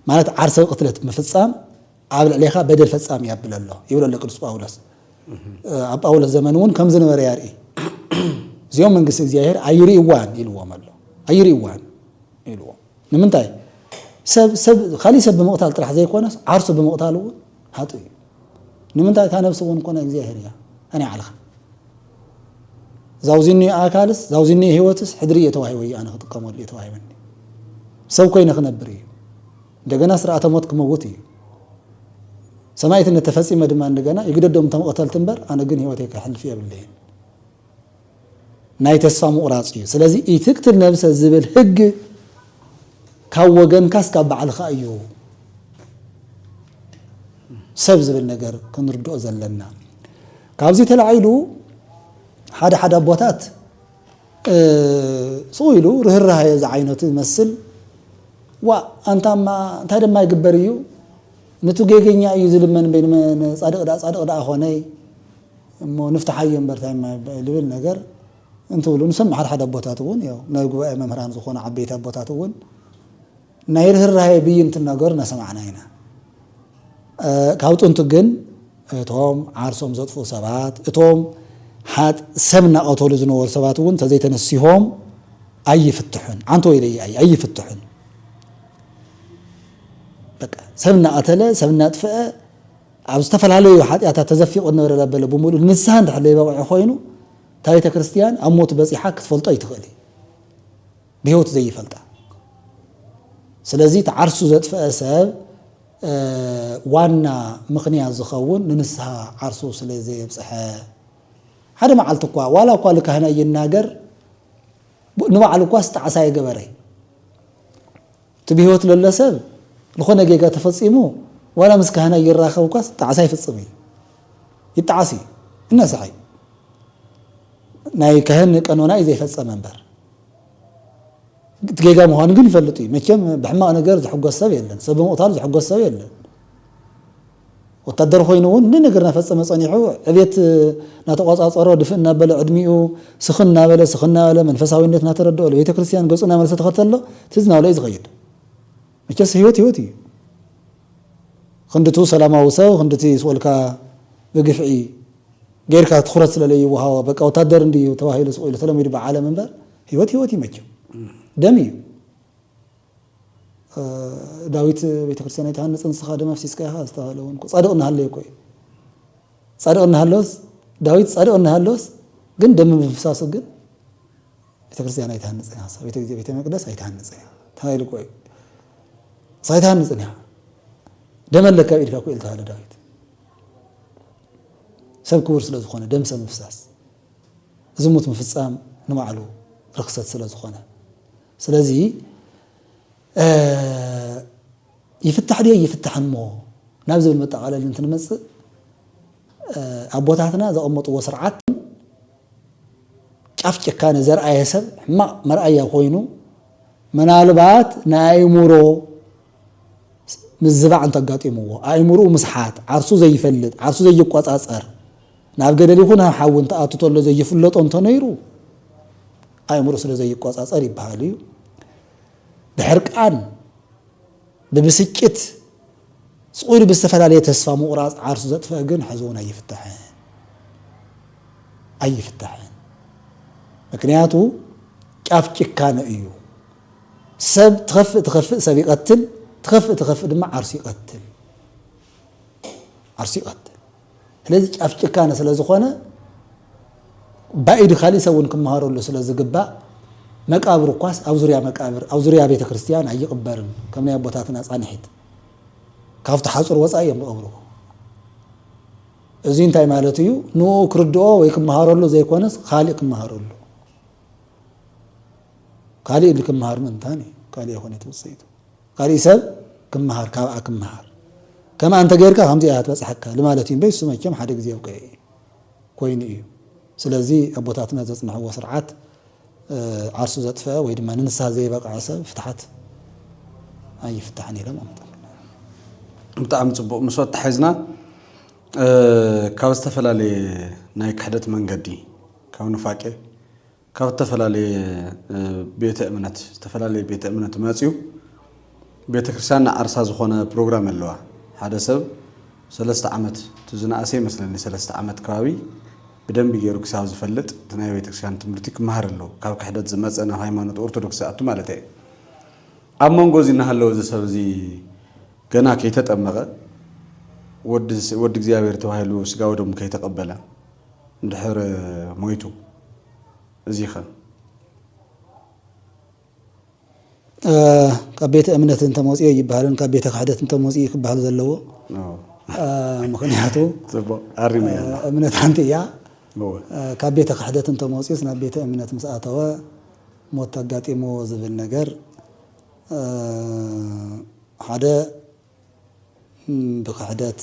ማለት ዓርሰ ቅትለት ምፍጻም ኣብ ልዕሌኻ በደል ፈጻሚ የብል ኣሎ፣ ይብል ኣሎ ቅዱስ ጳውሎስ። ኣብ ጳውሎስ ዘመን እውን ከም ዝነበረ የርኢ። "እዚኦም መንግስቲ እግዚኣብሔር ኣይርእይዋን" ኢልዎም ኣሎ። "ኣይርእይዋን" ኢልዎም። ንምንታይ? ሰብ፣ ሰብ፣ ካሊእ ሰብ ብምቕታል ጥራሕ ዘይኮነስ ዓርሱ ብምቕታል እውን ሓጥእ እዩ። ንምንታይ? እታ ነብሲ እውን እኮ ናይ እግዚኣብሔር እያ። ኣነ ዓልኻ ዛውዚኒ ኣካልስ፣ ዛውዚኒ ህይወትስ ሕድሪ እየ ተዋሂበ እዩ፣ ኣነ ክጥቀመሉ እየ ተዋሂበኒ። ሰብ ኮይነ ክነብር እዩ። እንደገና ስርዓተ ሞት ክመውት እዩ። ሰማዕትነት ተፈጺመ ድማ እንደገና ይግደዶም እቶም ቀተልቲ እምበር፣ ኣነ ግን ህይወተይ ከሕልፍ የብለይን። ናይ ተስፋ ምቑራጽ እዩ። ስለዚ ኢትቅትል ነብሰ ዝብል ህግ ካብ ወገንካስ ካብ ባዕልኻ እዩ ሰብ ዝብል ነገር ክንርድኦ ዘለና። ካብዚ ተላዒሉ ሓደ ሓደ ኣቦታት፣ እ፣ ስቕ ኢሉ ርህራሄ ዝዓይነቱ ይመስል፣ "ዋ፣ ኣንታማ እንታይ ድማ ይግበር እዩ፣ ንቱ ጌገኛ እዩ ዝልመን እምበይ፣ ንመ-፣ ንጻድቕ ደኣ፣ ጻድቕ ደኣ ኾነይ፣ እሞ ንፍትሓዮ እምበር እንታይ እማ ይበ-" ልብል ነገር እንትብሉ ንሰምዕ። ሓደ ሓደ ኣቦታት እውን፣ ያው ናይ ጉባኤ መምህራን ዝኾኑ ዓበይቲ ኣቦታት እውን ናይ ርህራሄ ብይን እንትናገሩ እናሰማዕና ኢና። እ፣ ካብ ጥንቱ ግን፣ እቶም ዓርሶም ዘጥፍኡ ሰባት፣ እቶም ሓጥ-፣ ሰብ እናቐተሉ ዝነበሩ ሰባት እውን እንተዘይተነሲሆም ኣይፍትሑን። ዓንቶ ኢለ እየ፣ ኣይ-፣ ኣይፍትሑን። በቃ፣ ሰብ እናቐተለ፣ ሰብ እናጥፍአ፣ ኣብ ዝተፈላለዩ ሓጢኣታት ተዘፊቑ ዝነበረ ዘበለ ብምሉእ ንስሓ እንድሕር ዘይበቕዐ ኮይኑ፣ እታ ቤተ ክርስቲያን ኣብ ሞት በጺሓ ክትፈልጦ ኣይትኽእል እያ። ብህይወት ዘይፈልጣ። ስለዚ እቲ ዓርሱ ዘጥፍአ ሰብ፣ እ፣ ዋና ምኽንያት ዝኸውን ንንስሓ ዓርሱ ስለ ዘየብጽሐ። ሓደ መዓልቲ እኳ፣ ዋላ እኳ ልካህና ይናገር፣ ብ-፣ ንባዕሉ እኳስ ጣዕሳ የገበረ። እቲ ብህይወት ለሎ ሰብ ልኾነ ጌጋ ተፈጺሙ፣ ዋላ ምስ ካህና ይራኸብ እኳስ ጣዕሳ ይፍጽም እዩ። ይጣዓስ እዩ። ይነስሕ እዩ። ናይ ካህን ቀኖና እዩ ዘይፈጸመ እምበር። እቲ ጌጋ ምዃኑ ግን ይፈልጥ እዩ። መቸም ብሕማቕ ነገር ዝሕጎስ ሰብ የለን። ሰብ ብምቕታል ዝሕጎስ ሰብ የለን። ወታደር ኮይኑ እውን ንነገር እናፈጸመ ጸኒሑ፣ ዕቤት እናተቆጻጸሮ፣ ድፍእ እናበለ ዕድሚኡ ስኽን እናበለ፣ ስኽን እናበለ፣ መንፈሳዊነት እናተረድኦ፣ ለቤተ ክርስቲያን ገጹ እናመለሰ ተኸተሎ፣ ትዝ እናበለ እዩ ዝኸይድ። መቸስ ህይወት ህይወት እዩ። ክንድቱ ሰላማዊ ሰብ፣ ክንድቲ ስቑልካ ብግፍዒ ጌርካ ትኹረት ስለ ለይወሃቦ፣ በቃ ወታደር እንድዩ ተባሂሉ ስቑ ኢሉ ተለሚዱ ብዓለም እምበር፣ ህይወት ህይወት እዩ መቸም። ደም እዩ። እ፣ ዳዊት ቤተክርስትያን ኣይትሃንጽን ንስኻ ደም ኣፍሲስካ ኢኻ ዝተባህለ እውን እኮ ጻድቕ እናሃለየ እኮ እዩ። ጻድቕ እናሃለወስ፣ ዳዊት ጻድቕ እናሃለወስ ግን ደም ብምፍሳሱ ግን ቤተክርስትያን ኣይትሃንጽን ኢኻ፣ ቤተ፣ ቤተ መቅደስ ኣይትሃንጽን ኢኻ ተባሂሉ እኮ እዩ። ንስኻ ኣይትሃንጽን ኢኻ። ደም ኣለካ ኣብ ኢድካ እኮ እዩ ዝተባህለ ዳዊት። ሰብ ክቡር ስለ ዝኾነ፣ ደም ሰብ ምፍሳስ፣ ዝሙት ምፍጻም ንባዕሉ ርኽሰት ስለ ዝኾነ። ስለዚ፣ እ፣ ይፍታሕ ድዮ ይፍታሕን እሞ ናብ ዝብል መጠቓለሊ እንትንመጽእ፣ እ፣ ኣቦታትና ዘቐመጥዎ ስርዓት ጫፍ ጭካነ ዘርኣየ ሰብ ሕማቕ መርኣያ ኮይኑ፣ ምናልባት ናይ ኣእምሮ ምዝባዕ እንተጋጢምዎ፣ ኣእምሮኡ ምስሓት፣ ዓርሱ ዘይፈልጥ፣ ዓርሱ ዘይቆጻጸር፣ ናብ ገደል ይኹን ናብ ሓዊ እንተኣቱ ተሎ ዘይፍለጦ እንተነይሩ፣ ኣእምሮ ስለ ዘይቆጻጸር ይበሃል እዩ። ብሕርቃን፣ ብብስጭት፣ ስቕ ኢሉ ብዝተፈላለየ ተስፋ ምቑራጽ ዓርሱ ዘጥፍአ ግን ሕዚ እውን ኣይፍታሕን። ኣይፍታሕን። ምክንያቱ ጫፍ ጭካነ እዩ። ሰብ ትኸፍእ ትኸፍእ ሰብ ይቐትል፣ ትኸፍእ ትኸፍእ ድማ ዓርሱ ይቐትል። ዓርሱ ይቐትል። ስለዚ ጫፍ ጭካነ ስለ ዝኾነ፣ ባኢድ ካሊእ ሰብ እውን ክመሃረሉ ስለ ዝግባእ፣ መቃብር እኳስ ኣብ ዙርያ መቃብር፣ ኣብ ዙርያ ቤተ ክርስቲያን ኣይቕበርን፣ ከም ናይ ኣቦታትና ጻንሒት። ካብቲ ሓጹር ወጻኢ እዮም ዝቐብርዎ። እዚ እንታይ ማለት እዩ? ንኡ ክርድኦ ወይ ክመሃረሉ ዘይኮነስ፣ ካሊእ ክመሃረሉ። ካሊእ ክመሃር ምእንታን እዩ። ካሊእ ኣይኮነ እቲ ውጽኢቱ። ካሊእ ሰብ ክመሃር፣ ካብኣ ክመሃር። ከምኣ እንተ ጌርካ ከምዚኣ እያ ትበጽሓካ ልማለት እዩ እምበይ፣ እሱ መቸም ሓደ ግዜ ኣብቅዑ እዩ፣ ኮይኑ እዩ። ስለዚ ኣቦታትና ዘጽንሕዎ ስርዓት፣ እ፣ ዓርሱ ዘጥፍአ ወይ ድማ ንንስሃ ዘይበቕዐ ሰብ ፍትሓት ኣይፍታሕን ኢሎም ኣምጠሉ። ብጣዕሚ ጽቡቕ። ምስ ኣተሓሒዝና፣ እ፣ ካብ ዝተፈላለየ ናይ ክሕደት መንገዲ፣ ካብ ኑፋቄ፣ ካብ ዝተፈላለየ፣ እ፣ ቤተ እምነት፣ ዝተፈላለየ ቤተ እምነት መጽዩ ቤተ ክርስቲያን ንዓርሳ ዝኾነ ፕሮግራም ኣለዋ። ሓደ ሰብ ሰለስተ ዓመት፣ እቲ ዝነኣሰ ይመስለኒ ሰለስተ ዓመት ከባቢ ብደንቢ ገይሩ ክሳብ ዝፈልጥ እቲ ናይ ቤተ ክርስቲያን ትምህርቲ ክመሃር ኣለዎ። ካብ ክሕደት ዝመጸ ናብ ሃይማኖት ኦርቶዶክስ ዝኣቱ ማለት እየ። ኣብ መንጎ እዚ እናሃለወ እዚ ሰብ እዚ ገና ከይተጠመቐ ወዲ፣ ወዲ እግዚኣብሔር ተባሂሉ ስጋ ወደሙ ከይተቐበለ እንድሕር ሞይቱ፣ እዚኸ? እ፣ ካብ ቤተ እምነት እንተመፅኡ ይበሃልን ካብ ቤተ ክሕደት እንተመፅኡ ክበሃል ዘለዎ። ኦ። እ፣ ምኽንያቱ፣ ጽቡቕ፣ ኣሪመያ። እ፣ እምነት ሓንቲ እያ። እወ። እ፣ ካብ ቤተ ክሕደት እንተመፅኡስ ናብ ቤተ እምነት ምስ ኣተወ ሞት ኣጋጢምዎ ዝብል ነገር፣ እ፣ ሓደ፣ ም፣ ብክሕደት፣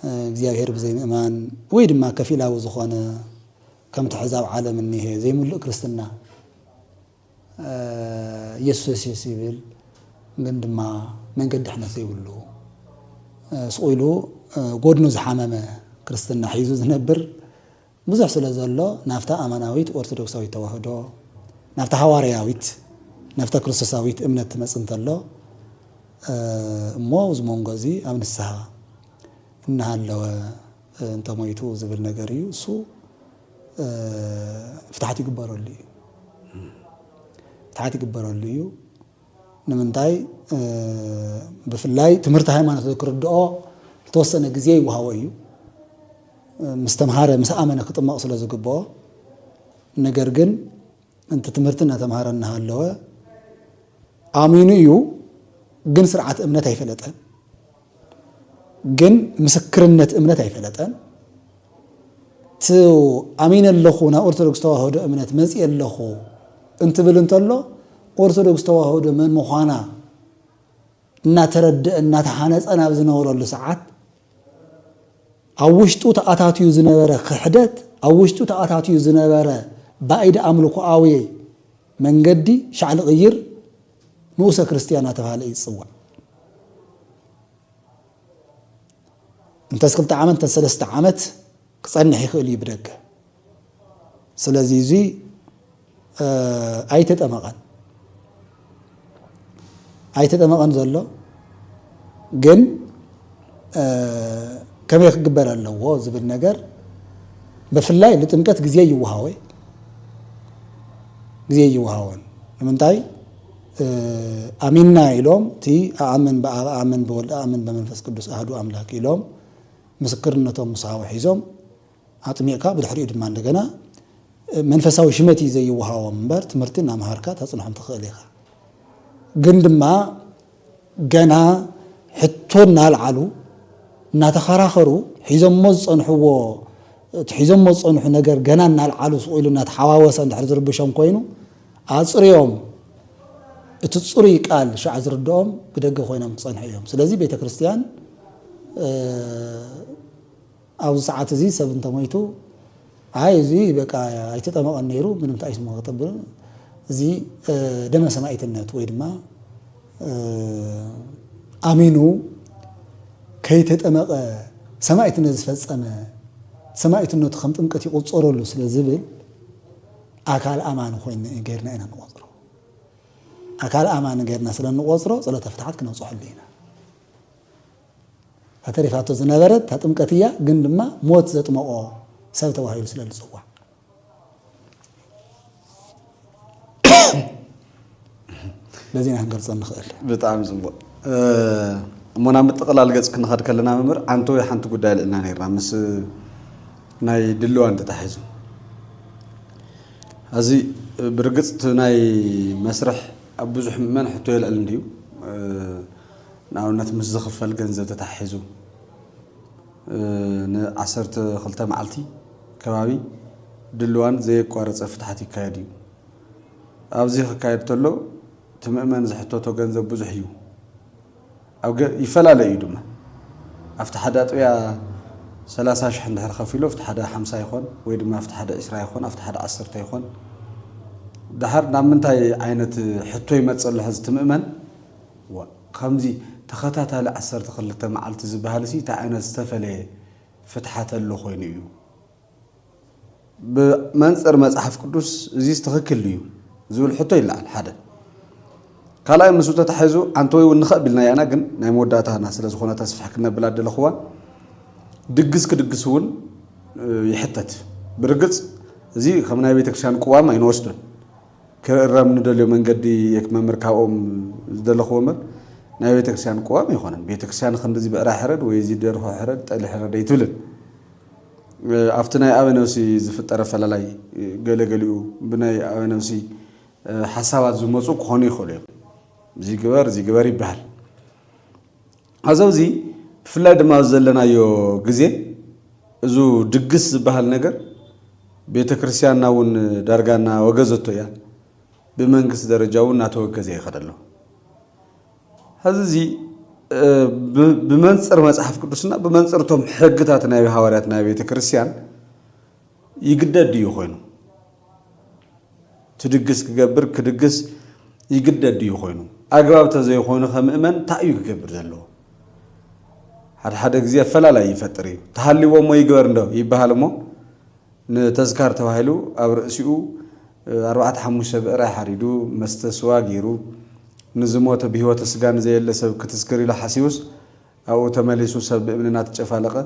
እ፣ እግዚኣብሔር ብዘይምእማን ወይ ድማ ከፊላዊ ዝኾነ ከምቲ ሕዛብ ዓለም እኒሄ ዘይምሉእ ክርስትና፣ እ፣ ኢየሱስ፣ ኢየሱስ ይብል ግን ድማ መንገዲ ድሕነት ዘይብሉ፣ እ፣ ስቕ ኢሉ፣ እ፣ ጎድኑ ዝሓመመ ክርስትና ሒዙ ዝነብር ብዙሕ ስለ ዘሎ፣ ናብታ ኣማናዊት ኦርቶዶክሳዊት ተዋህዶ፣ ናብታ ሃዋርያዊት፣ ናብታ ክርስቶሳዊት እምነት ትመጽእ እንተሎ፣ እ፣ እሞ ኣብዚ መንጎ እዚ ኣብ ንስሃ እናሃለወ እንተሞይቱ ዝብል ነገር እዩ። እሱ ፍትሓት ይግበረሉ እዩ። ፍትሓት ይግበረሉ እዩ። ንምንታይ? ብፍላይ ትምህርቲ ሃይማኖት ክርድኦ ዝተወሰነ ግዜ ይወሃቦ እዩ። ምስ ተምሃረ፣ ምስ ኣመነ ክጥመቕ ስለ ዝግብኦ። ነገር ግን፣ እንተ ትምህርቲ እናተምሃረ እናሃለወ ኣሚኑ እዩ፣ ግን ስርዓት እምነት ኣይፈለጠን፣ ግን ምስክርነት እምነት ኣይፈለጠን። እቲ ኣሚነ ኣለኹ፣ ናብ ኦርቶዶክስ ተዋህዶ እምነት መፂእ ኣለኹ እንትብል እንተሎ፣ ኦርቶዶክስ ተዋህዶ መን ምዃና እናተረድአ እናተሃነፀ ናብ ዝነበረሉ ሰዓት፣ ኣብ ውሽጡ ተኣታትዩ ዝነበረ ክሕደት፣ ኣብ ውሽጡ ተኣታትዩ ዝነበረ ባዕድ ኣምልኮኣዊ መንገዲ ሻዕ ልቕይር ንኡሰ ክርስትያን እናተባህለ እዩ ዝፅዋዕ። እንተስ ክልተ ዓመት፣ እንተስ ሰለስተ ዓመት ክጸንሕ ይኽእል እዩ ብደገ። ስለዚ እዚ ኣይተጠመቐን፣ ኣይተጠመቐን ዘሎ። ግን ከመይ ክግበር ኣለዎ ዝብል ነገር፣ ብፍላይ ንጥምቀት ግዜ ይወሃወ፣ ግዜ ይወሃወን። ንምንታይ? ኣሚንና ኢሎም፣ እቲ ኣኣምን ብኣብ፣ ኣኣምን ብወልድ፣ ኣኣምን ብመንፈስ ቅዱስ ኣህዱ ኣምላክ ኢሎም ምስክርነቶም ምስ ሃቡ ሒዞም፣ ኣጥሚቕካ ብድሕሪኡ ድማ እንደገና መንፈሳዊ ሽመት እዩ ዘይወሃቦም እምበር፣ ትምህርቲ እናምሃርካ ተጽንሖም ትኽእል ኢኻ። ግን ድማ ገና ሕቶ እናልዓሉ፣ እናተኸራኸሩ፣ ሒዞሞ ዝጸንሕዎ፣ እቲ ሒዞሞ ዝጸንሑ ነገር ገና እናልዓሉ፣ ስቕ ኢሉ እናተሓዋወሰ እንድሕር ዝርብሾም ኮይኑ፣ ኣጽርዮም እቲ ጽሩይ ቃል ሻዕ ዝርድኦም ብደገ ኮይኖም ክጸንሑ እዮም። ስለዚ ቤተ ክርስቲያን፣ እ፣ ኣብዚ ሰዓት እዚ ሰብ እንተሞይቱ፣ ኣይ፣ እዚ በቃ ኣይተጠመቐን ነይሩ፣ ምንም እንታይ ስሞ ክጠብር፣ እዚ፣ እ፣ ደመ ሰማዕትነት ወይ ድማ፣ እ፣ ኣሚኑ ከይተጠመቐ ሰማዕትነት ዝፈጸመ፣ ሰማዕትነቱ ከም ጥምቀት ይቑጸረሉ ስለ ዝብል፣ ኣካል ኣማኒ ኮይኑ ጌርና ኢና ንቖጽሮ። ኣካል ኣማኒ ጌርና ስለ እንቖጽሮ፣ ጸሎተ ፍትሓት ክነብጽሐሉ ኢና። እታ ተሪፋቶ ዝነበረት እታ ጥምቀት እያ፣ ግን ድማ ሞት ዘጥመቖ ሰብ ተባሂሉ ስለ ዝጽዋዕ፣ በዚ ኢና ክንገልጾ ንኽእል። ብጣዕሚ ጽቡቕ። እ፣ እሞ ናብ ምጥቕላል ገጽ ክንኸድ ከለና፣ መምህር፣ ዓንተወይ ሓንቲ ጉዳይ ኣልዒልና ነይርና፣ ምስ ናይ ድልዋን ተታሒዙ። እዚ ብርግጽ እቲ ናይ መስርሕ ኣብ ብዙሕ ምእመን ሕቶ የልዕል እንድዩ። እ፣ ንኣብነት ምስ ዝኽፈል ገንዘብ ተታሒዙ፣ እ፣ ንዓሰርተ ክልተ መዓልቲ ከባቢ ድልዋን ዘየቋረጸ ፍትሓት ይካየድ እዩ። ኣብዚ ክካየድ ተሎ እቲ ምእመን ዝሕተቶ ገንዘብ ብዙሕ እዩ። ኣብ ገ-፣ ይፈላለ እዩ ድማ። ኣብቲ ሓደ ኣጥቢያ ሰላሳ ሽሕ እንድሕር ከፊሉ፣ ኣብቲ ሓደ ሓምሳ ይኾን፣ ወይ ድማ ኣብቲ ሓደ ዕስራ ይኾን፣ ኣብቲ ሓደ ዓሰርተ ይኾን። ደሓር ናብ ምንታይ ዓይነት ሕቶ ይመጽእ ኣሎ ሕዚ እቲ ምእመን? ዋ፣ ከምዚ ተኸታታሊ ዓሰርተ ክልተ መዓልቲ ዝበሃል ሲ እንታይ ዓይነት ዝተፈለየ ፍትሓት ኣሎ ኮይኑ እዩ? ብመንጽር መጽሓፍ ቅዱስ እዚስ ትኽክል ድዩ ዝብል ሕቶ ይለዓል። ሓደ። ካልኣይ፣ ምስኡ ተታሒዙ፣ ዓንተወይ እውን ንኸእ ቢልና ያና፣ ግን ናይ መወዳእታና ስለ ዝኾነ ተስፍሕ ክነብል ኣደለኽዋ፣ ድግስ ክድግስ እውን፣ እ፣ ይሕተት። ብርግጽ እዚ ከም ናይ ቤተክርስትያን ቅዋም ኣይንወስዶን። ክእረም ንደልዮ መንገዲ የክ መምህር ካብኦም ዝደለኽዎ እምበር፣ ናይ ቤተክርስትያን ቅዋም ኣይኮነን። ቤተክርስትያን ክንድዚ ብዕራይ ሕረድ ወይ እዚ ደርሆ ሕረድ፣ ጠሊ ሕረድ ኣይትብልን። እ፣ ኣብቲ ናይ ኣበ ነብሲ ዝፍጠር ኣፈላላይ፣ እ፣ ገለገሊኡ ብናይ ኣበ ነብሲ፣ እ፣ ሓሳባት ዝመጹ ክኾኑ ይኽእሉ እዮም። እዚ ግበር፣ እዚ ግበር ይበሃል። ኣብዚ፣ ብፍላይ ድማ ኣብዚ ዘለናዮ ግዜ፣ እዙ ድግስ ዝበሃል ነገር፣ ቤተ ክርስቲያንና እውን ዳርጋ እናወገዘቶ እያ። ብመንግስቲ ደረጃ እውን እናተወገዘ ይኸድ ኣሎ። ሕዚ እዚ፣ እ፣ ብ-፣ ብመንጽር መጽሓፍ ቅዱስና ብመንጽር እቶም ሕግታት ናይ ሃዋርያት ናይ ቤተ ክርስቲያን ይግደድ ድዩ ኮይኑ? ትድግስ ክገብር፣ ክድግስ ይግደድ ድዩ ኮይኑ? ኣግባብ ተዘይኮይኑ ከምእመን እንታይ እዩ ክገብር ዘለዎ? ሓደ ሓደ ግዜ ኣፈላላይ ይፈጥር እዩ። ተሃልዎ እሞ ይግበር እንዶ ይበሃል እሞ፣ ንተዝካር ተባሂሉ ኣብ ርእሲኡ፣ እ፣ ኣርባዕተ ሓሙሽተ ብዕራይ ሓሪዱ፣ መስተ ስዋ ገይሩ፣ ንዝሞተ ብህይወተ ስጋ ንዘየለ ሰብ ክትዝክር ኢሉ ሓሲቡስ፣ ኣብኡ ተመሊሱ ሰብ ብእምኒ እናተጨፋለቐ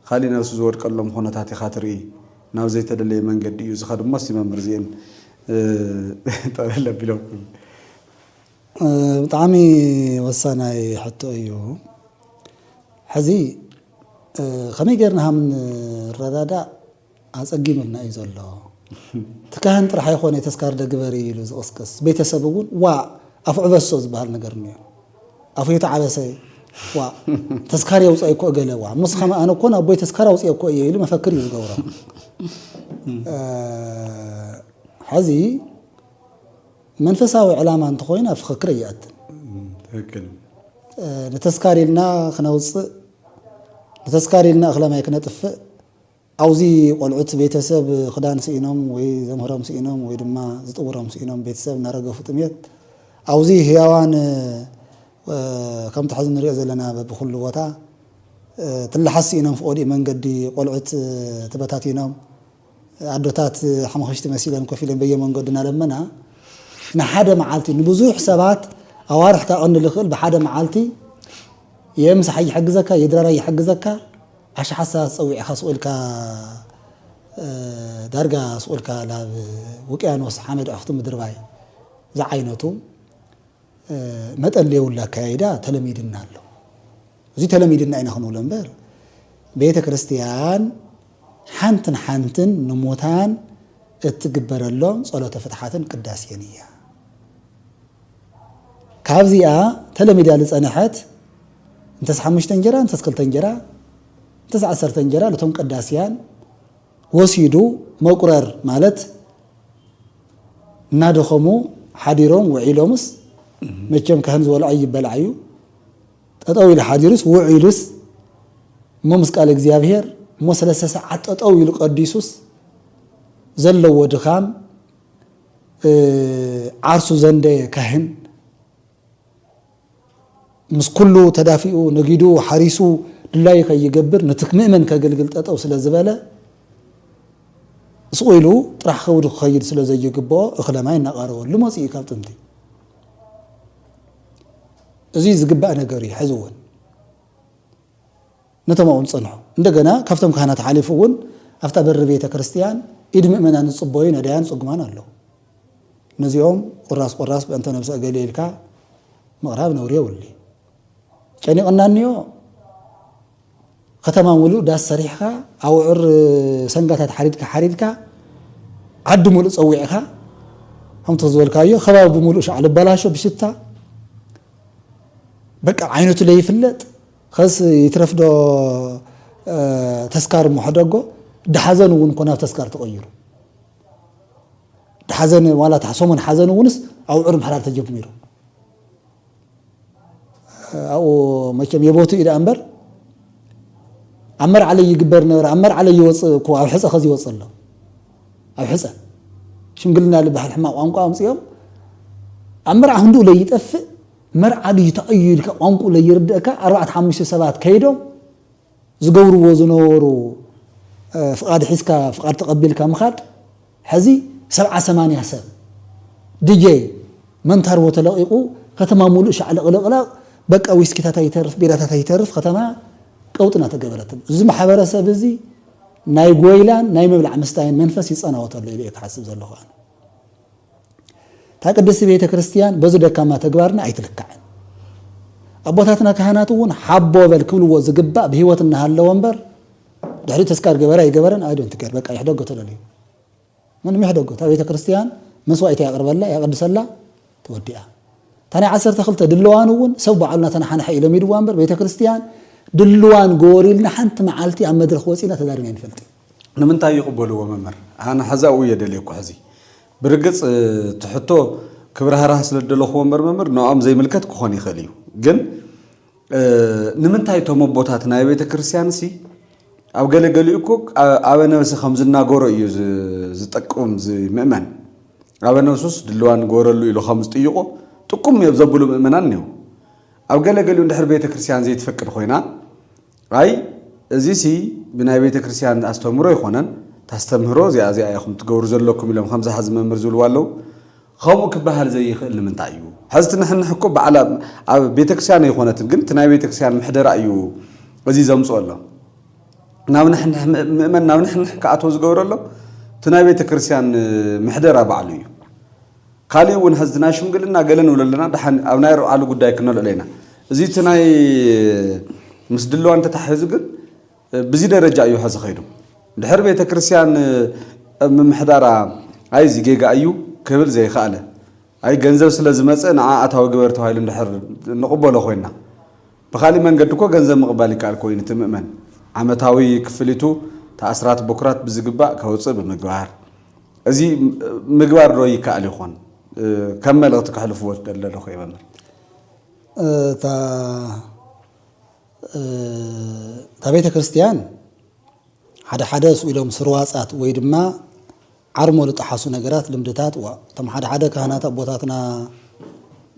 ካሊእ ነብሱ ዝወድቀሎም ኩነታት ኢኻ ትርኢ። ናብ ዘይተደለየ መንገዲ እዩ ዝኸድ እሞ እስቲ መምህር እዚኤን ጠቕለል ኣቢሎም። ብጣዕሚ ወሳናይ ሕቶ እዩ። ሕዚ ከመይ ጌርና ሃም ንረዳዳእ ኣጸጊሙልና እዩ ዘሎ። እቲ ካህን ጥራሕ ኣይኮነ ተስካር ደግበሪ ኢሉ ዝቕስቅስ፣ ቤተሰብ እውን ዋ ኣፉ ዕበሶ ዝበሃል ነገር እኒኦ። ኣፉ የተዓበሰ ዋ ተስካር የውፅኦ እኮ እገለ ዋ ምስ ከመ ኣነ እኮ ኣቦይ ተስካር ኣውፅኦ እኮ እየ ኢሉ መፈክር እዩ ዝገብሮ። ሕዚ መንፈሳዊ ዕላማ እንተኾይኑ ኣብ ፍክክር እየኣትን። ትክክል። ንተስካር ኢልና ክነውፅእ ንተስካር ኢልና እኽለ ማይ ክነጥፍእ ኣብዚ ቆልዑት ቤተሰብ ክዳን ስኢኖም ወይ ዘምህሮም ስኢኖም ወይ ድማ ዝጥውሮም ስኢኖም ቤተሰብ እናረገፉ ጥሜት ኣብዚ ህያዋን ከምቲ ሕዚ ንሪኦ ዘለና በብኩሉ ቦታ ትልሓስ ስኢኖም ፍቆዲኡ መንገዲ ቆልዑት ተበታቲኖም ኣዶታት ሓሙኽሽቲ መሲለን ኮፍ ኢለን በየመንገዱ እናለመና ንሓደ መዓልቲ ንብዙሕ ሰባት ኣዋርሕ ካቐኒ ልኽእል ብሓደ መዓልቲ የምሳሓይ ይሕግዘካ የድራራይ ይሕግዘካ ኣሽሓት ሰባት ፀዊዕኻ ስቑኢልካ ዳርጋ ስቑኢልካ ናብ ውቅያኖስ ሓመድ ዕኽቲ ምድርባይ ዝዓይነቱ መጠን ለየብሉ ኣካያይዳ ተለሚድና ኣሎ። እዚ ተለሚድና ኢና ክንብሎ እምበር ቤተ ክርስቲያን ሓንትን ሓንትን ንሙታን እትግበረሎም ጸሎተ ፍትሓትን ቅዳሴን እያ። ካብዚኣ ተለሚዳ ዝጸንሐት እንተስ ሓሙሽተ እንጀራ እንተስ ክልተ እንጀራ እንተስ ዓሰርተ እንጀራ ነቶም ቀዳስያን ወሲዱ መቁረር ማለት እናደኸሙ ሓዲሮም ውዒሎምስ መቸም ካህን ዝበልዖ ይበላዕ እዩ። ጠጠው ኢሉ ሓዲሩስ ውዒሉስ እሞ ምስ ቃል እግዚኣብሔር እሞ ሰለስተ ሰዓት ጠጠው ኢሉ ቀዲሱስ ዘለዎ ድኻም ዓርሱ ዘንደየ ካህን ምስ ኩሉ ተዳፊኡ ነጊዱ ሓሪሱ ድላዩ ከይገብር ነቲ ምእመን ከገልግል ጠጠው ስለ ዝበለ ስቕ ኢሉ ጥራሕ ከብዱ ክኸይድ ስለ ዘይግብኦ እኽለ ማይ እናቐረበሉ መፂኡ ካብ ጥንቲ። እዚ ዝግባእ ነገር እዩ። ሕዚ እውን ነቶም ኣብኡ ዝፀንሑ እንደገና ካብቶም ካህናት ሓሊፉ እውን ኣብታ በሪ ቤተ ክርስቲያን ኢድ ምእመናን ዝፅበዩ ነዳያን ፅጉማን ኣለዉ። ነዚኦም ቁራስ ቁራስ ብእንተ ነብሰ እገሌ ኢልካ ምቕራብ ነውሪ የብሉ። ጨኒቕና እኒኦ ከተማ ሙሉእ ዳስ ሰሪሕካ ኣውዕር ሰንጋታት ሓሪድካ ሓሪድካ ዓዲ ሙሉእ ፀዊዕካ ከምቲ ዝበልካዮ ከባቢ ብሙሉእ ሻዕ ልበላሾ ብሽታ በቃ ዓይነቱ ለይፍለጥ ከስ ይትረፍዶ ተስካር ምሕደጎ ድሓዘን እውን ኮ ናብ ተስካር ተቐይሩ። ድሓዘን ዋላ እታ ሰሙን ሓዘን እውንስ ኣውዕር ምሕራር ተጀሚሩ። ኣብኡ መቸም የቦቱ እዩ ደኣ እምበር ኣብ መርዓ ላይ ይግበር ነበረ። ኣብ መርዓ ላይ ይወፅእ እኮ ኣብ ሕፀ ከዚ ይወፅእ ኣሎ። ኣብ ሕፀ ሽምግልና ዝበሃል ሕማቕ ቋንቋ ኣምፅኦም ኣብ መርዓ ክንድኡ ለይጠፍእ መርዓ ድዩ ተቐዩ ኢልካ ቋንቁ ለይርድእካ ኣርባዕተ ሓሙሽተ ሰባት ከይዶም ዝገብርዎ ዝነበሩ ፍቓድ ሒዝካ ፍቓድ ተቐቢልካ ምኻድ ሕዚ ሰብዓ ሰማንያ ሰብ ድጄ መንታርቦ ተለቒቑ ከተማ ሙሉእ ሻዕለቕለቕላቕ በቃ ዊስኪታት ኣይተርፍ ቢራታት ኣይተርፍ ከተማ ቀውጢ እናተገበረትሉ እዚ ማሕበረሰብ እዚ ናይ ጎይላን ናይ ምብላዕ ምስታይን መንፈስ ይጸናወተሉ ኢለ እየ ክሓስብ ዘለኹ ኣነ። እታ ቅድስቲ ቤተ ክርስቲያን በዚ ደካማ ተግባርና ኣይትልካዕን። ኣቦታትና ካህናት እውን ሓቦ በል ክብልዎ ዝግባእ ብህይወት እናሃለወ እምበር ድሕሪ ተስካር ገበረ ኣይገበረን ኣይዶን ትገር በቃ ይሕደጎ ተለልዩ ምንም ይሕደጎ እታ ቤተ ክርስቲያን መስዋዕቲ ያቅርበላ ያቀድሰላ ተወዲኣ። እታ ናይ ዓሰርተ ክልተ ድልዋን እውን ሰብ ባዕሉ እናተናሓንሐ እዩ ለሚድዋ እምበር ቤተ ክርስቲያን ድልዋን ገበሩ ኢልና ሓንቲ መዓልቲ ኣብ መድረኽ ወፂና ተዛሪብና ኣይንፈልጥን። ንምንታይ ይቕበልዎ መምህር? ኣነ ሓዛኡ እየ ደልየኩ ሕዚ። ብርግጽ እቲ ሕቶ ክብራህራህ ስለ ደለኹዎ እምበር መምህር ንኦም ዘይምልከት ክኾን ይኽእል እዩ። ግን ንምንታይ እቶም ኣቦታት ናይ ቤተ ክርስቲያን ሲ ኣብ ገለ ገሊኡ እኮ ኣበ ነብሲ ከም ዝናገሮ እዩ ዝጠቅም ምእመን። ኣበ ነብሱስ ድልዋን ግበረሉ ኢሉ ከም ዝጥይቆ ጥቁም እዮም ዘብሉ ምእመናን እኒው። ኣብ ገለ ገሊኡ እንድሕር ቤተ ክርስቲያን ዘይትፈቅድ ኮይና ኣይ እዚሲ ብናይ ቤተ ክርስቲያን ኣስተምህሮ ኣይኮነን፣ ታስተምህሮ እዚኣ እዚኣ ኢኹም ትገብሩ ዘለኩም ኢሎም ከምዚ ሓዚ መምህር ዝብልዋ ኣለዉ። ከምኡ ክበሃል ዘይኽእል ንምንታይ እዩ? ሕዚ እቲ ንሕንሕ እኮ በዓል ኣብ፣ ኣብ ቤተክርስትያን ኣይኮነትን፣ ግን እቲ ናይ ቤተክርስትያን ምሕደራ እዩ እዚ ዘምፅኦ ኣሎ። ናብ ንሕንሕ፣ ምእመን ናብ ንሕንሕ ክኣትዎ ዝገብሮ ኣሎ እቲ ናይ ቤተክርስትያን ምሕደራ ባዕሉ እዩ። ካሊእ እውን ሕዚ ናይ ሽምግልና ገለ ንብሎ ኣለና፣ ደሓን ኣብ ናይ ርብዓሉ ጉዳይ ክነልዕሎ ኢና። እዚ እቲ ናይ ምስ ድልዋን ተታሒዙ ግን ብዚ ደረጃ እዩ ሕዚ ኸይዱ። ድሕር ቤተክርስትያን ምምሕዳራ ኣይ እዚ ጌጋ እዩ ክብል ዘይኸኣለ፣ ኣይ ገንዘብ ስለ ዝመፀ ንዓ ኣታዊ ግበር ተባሂሉ እንድሕር ንቕበሎ ኮይና፣ ብኻሊእ መንገዲ እኮ ገንዘብ ምቕባል ይከኣል ኮይኑ እቲ ምእመን ዓመታዊ ክፍሊቱ ተኣስራት ብኩራት ብዝግባእ ከውፅእ ብምግባር፣ እዚ ምግባር ዶ ይከኣል ይኾን? ከም መልእኽቲ ከሕልፍዎ ዝደለኹ እየ መምህር። እታ እታ ቤተ ክርስቲያን ሓደ ሓደ ስኢሎም ስርዋጻት ወይ ድማ ዓርሞ ዝጠሓሱ ነገራት፣ ልምድታት፣ ዋ፣ እቶም ሓደ ሓደ ካህናት ኣቦታትና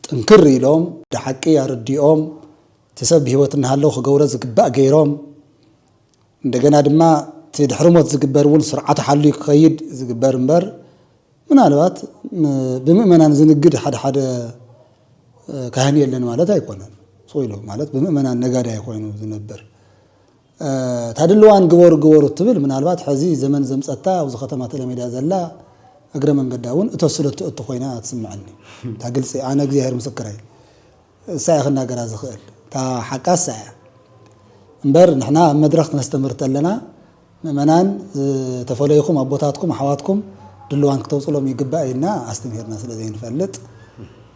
ጥንክር ኢሎም፣ ድሓቂ ኣረዲኦም፣ እቲ ሰብ ብህይወት እናሃለዉ ክገብሮ ዝግባእ ገይሮም፣ እንደገና ድማ እቲ ድሕሪ ሞት ዝግበር እውን ስርዓቱ ሓልዩ ክኸይድ ዝግበር እምበር፣ ምናልባት ም-፣ ብምእመናን ዝንግድ ሓደ ሓደ፣ እ፣ ካህን የለን ማለት ኣይኮነን። ስቕ ኢሉ ማለት ብምእመናን ነጋዳይ ኮይኑ ዝነብር። እ፣ እታ ድልዋን ግበሩ ግበሩ እትብል ምናልባት ሕዚ ዘመን ዘምጸታ ኣብዚ ከተማ ተለሚዳ ዘላ እግረ መንገዳ እውን እተስሎ እትእቱ ኮይና ትስምዐኒ። እታ ግልጺ፣ ኣነ እግዚኣብሔር ምስክረይ። እሳ እያ ክናገራ ዝኽእል። እታ ሓቃ እሳ እያ። እምበር ንሕና ኣብ መድረኽ ክነስተምህር ተለና ምእመናን ዝተፈለይኹም ኣቦታትኩም ኣሕዋትኩም ድልዋን ክተውፅሎም ይግባእ ኢልና ኣስተምሂርና ስለ ዘይንፈልጥ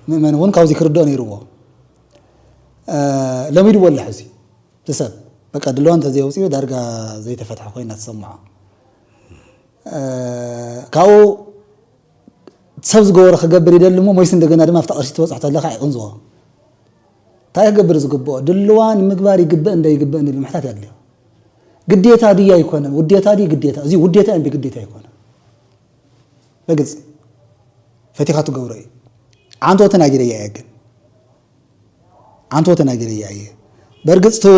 ምእመን እውን ካብዚ ክርድኦ ነይርዎ። እ፣ ለሚድዎ ኣሎ ሕዚ እቲ ሰብ በቃ ድልዋን እንተዘይወፅኡ ዳርጋ ዘይተፈትሐ ኮይና ትሰምዖ። እ፣ ካብኡ ሰብ ዝገበሮ ክገብር ይደሊ እሞ ሞይስ እንደገና ድማ ኣብታ ቅርሺ ትበፅሕ ተለካ ይቕንዝዎ። እንታይ ክገብር ዝግብኦ? ድልዋ ንምግባር ይግበእ እንደ ይግበእን ኢሉ ምሕታት የድልዮ። ግዴታ ድዩ ኣይኮነን? ውዴታ ድዩ ግዴታ? እዚ ውዴታ እምቢ ግዴታ ኣይኮነን። በግልፂ ፈቲኻ ትገብሮ እዩ። ዓንቶ ተናጊረያ እየ ግን። ዓንቶ ተናጊረያ እየ። በርግፅ ቱ-፣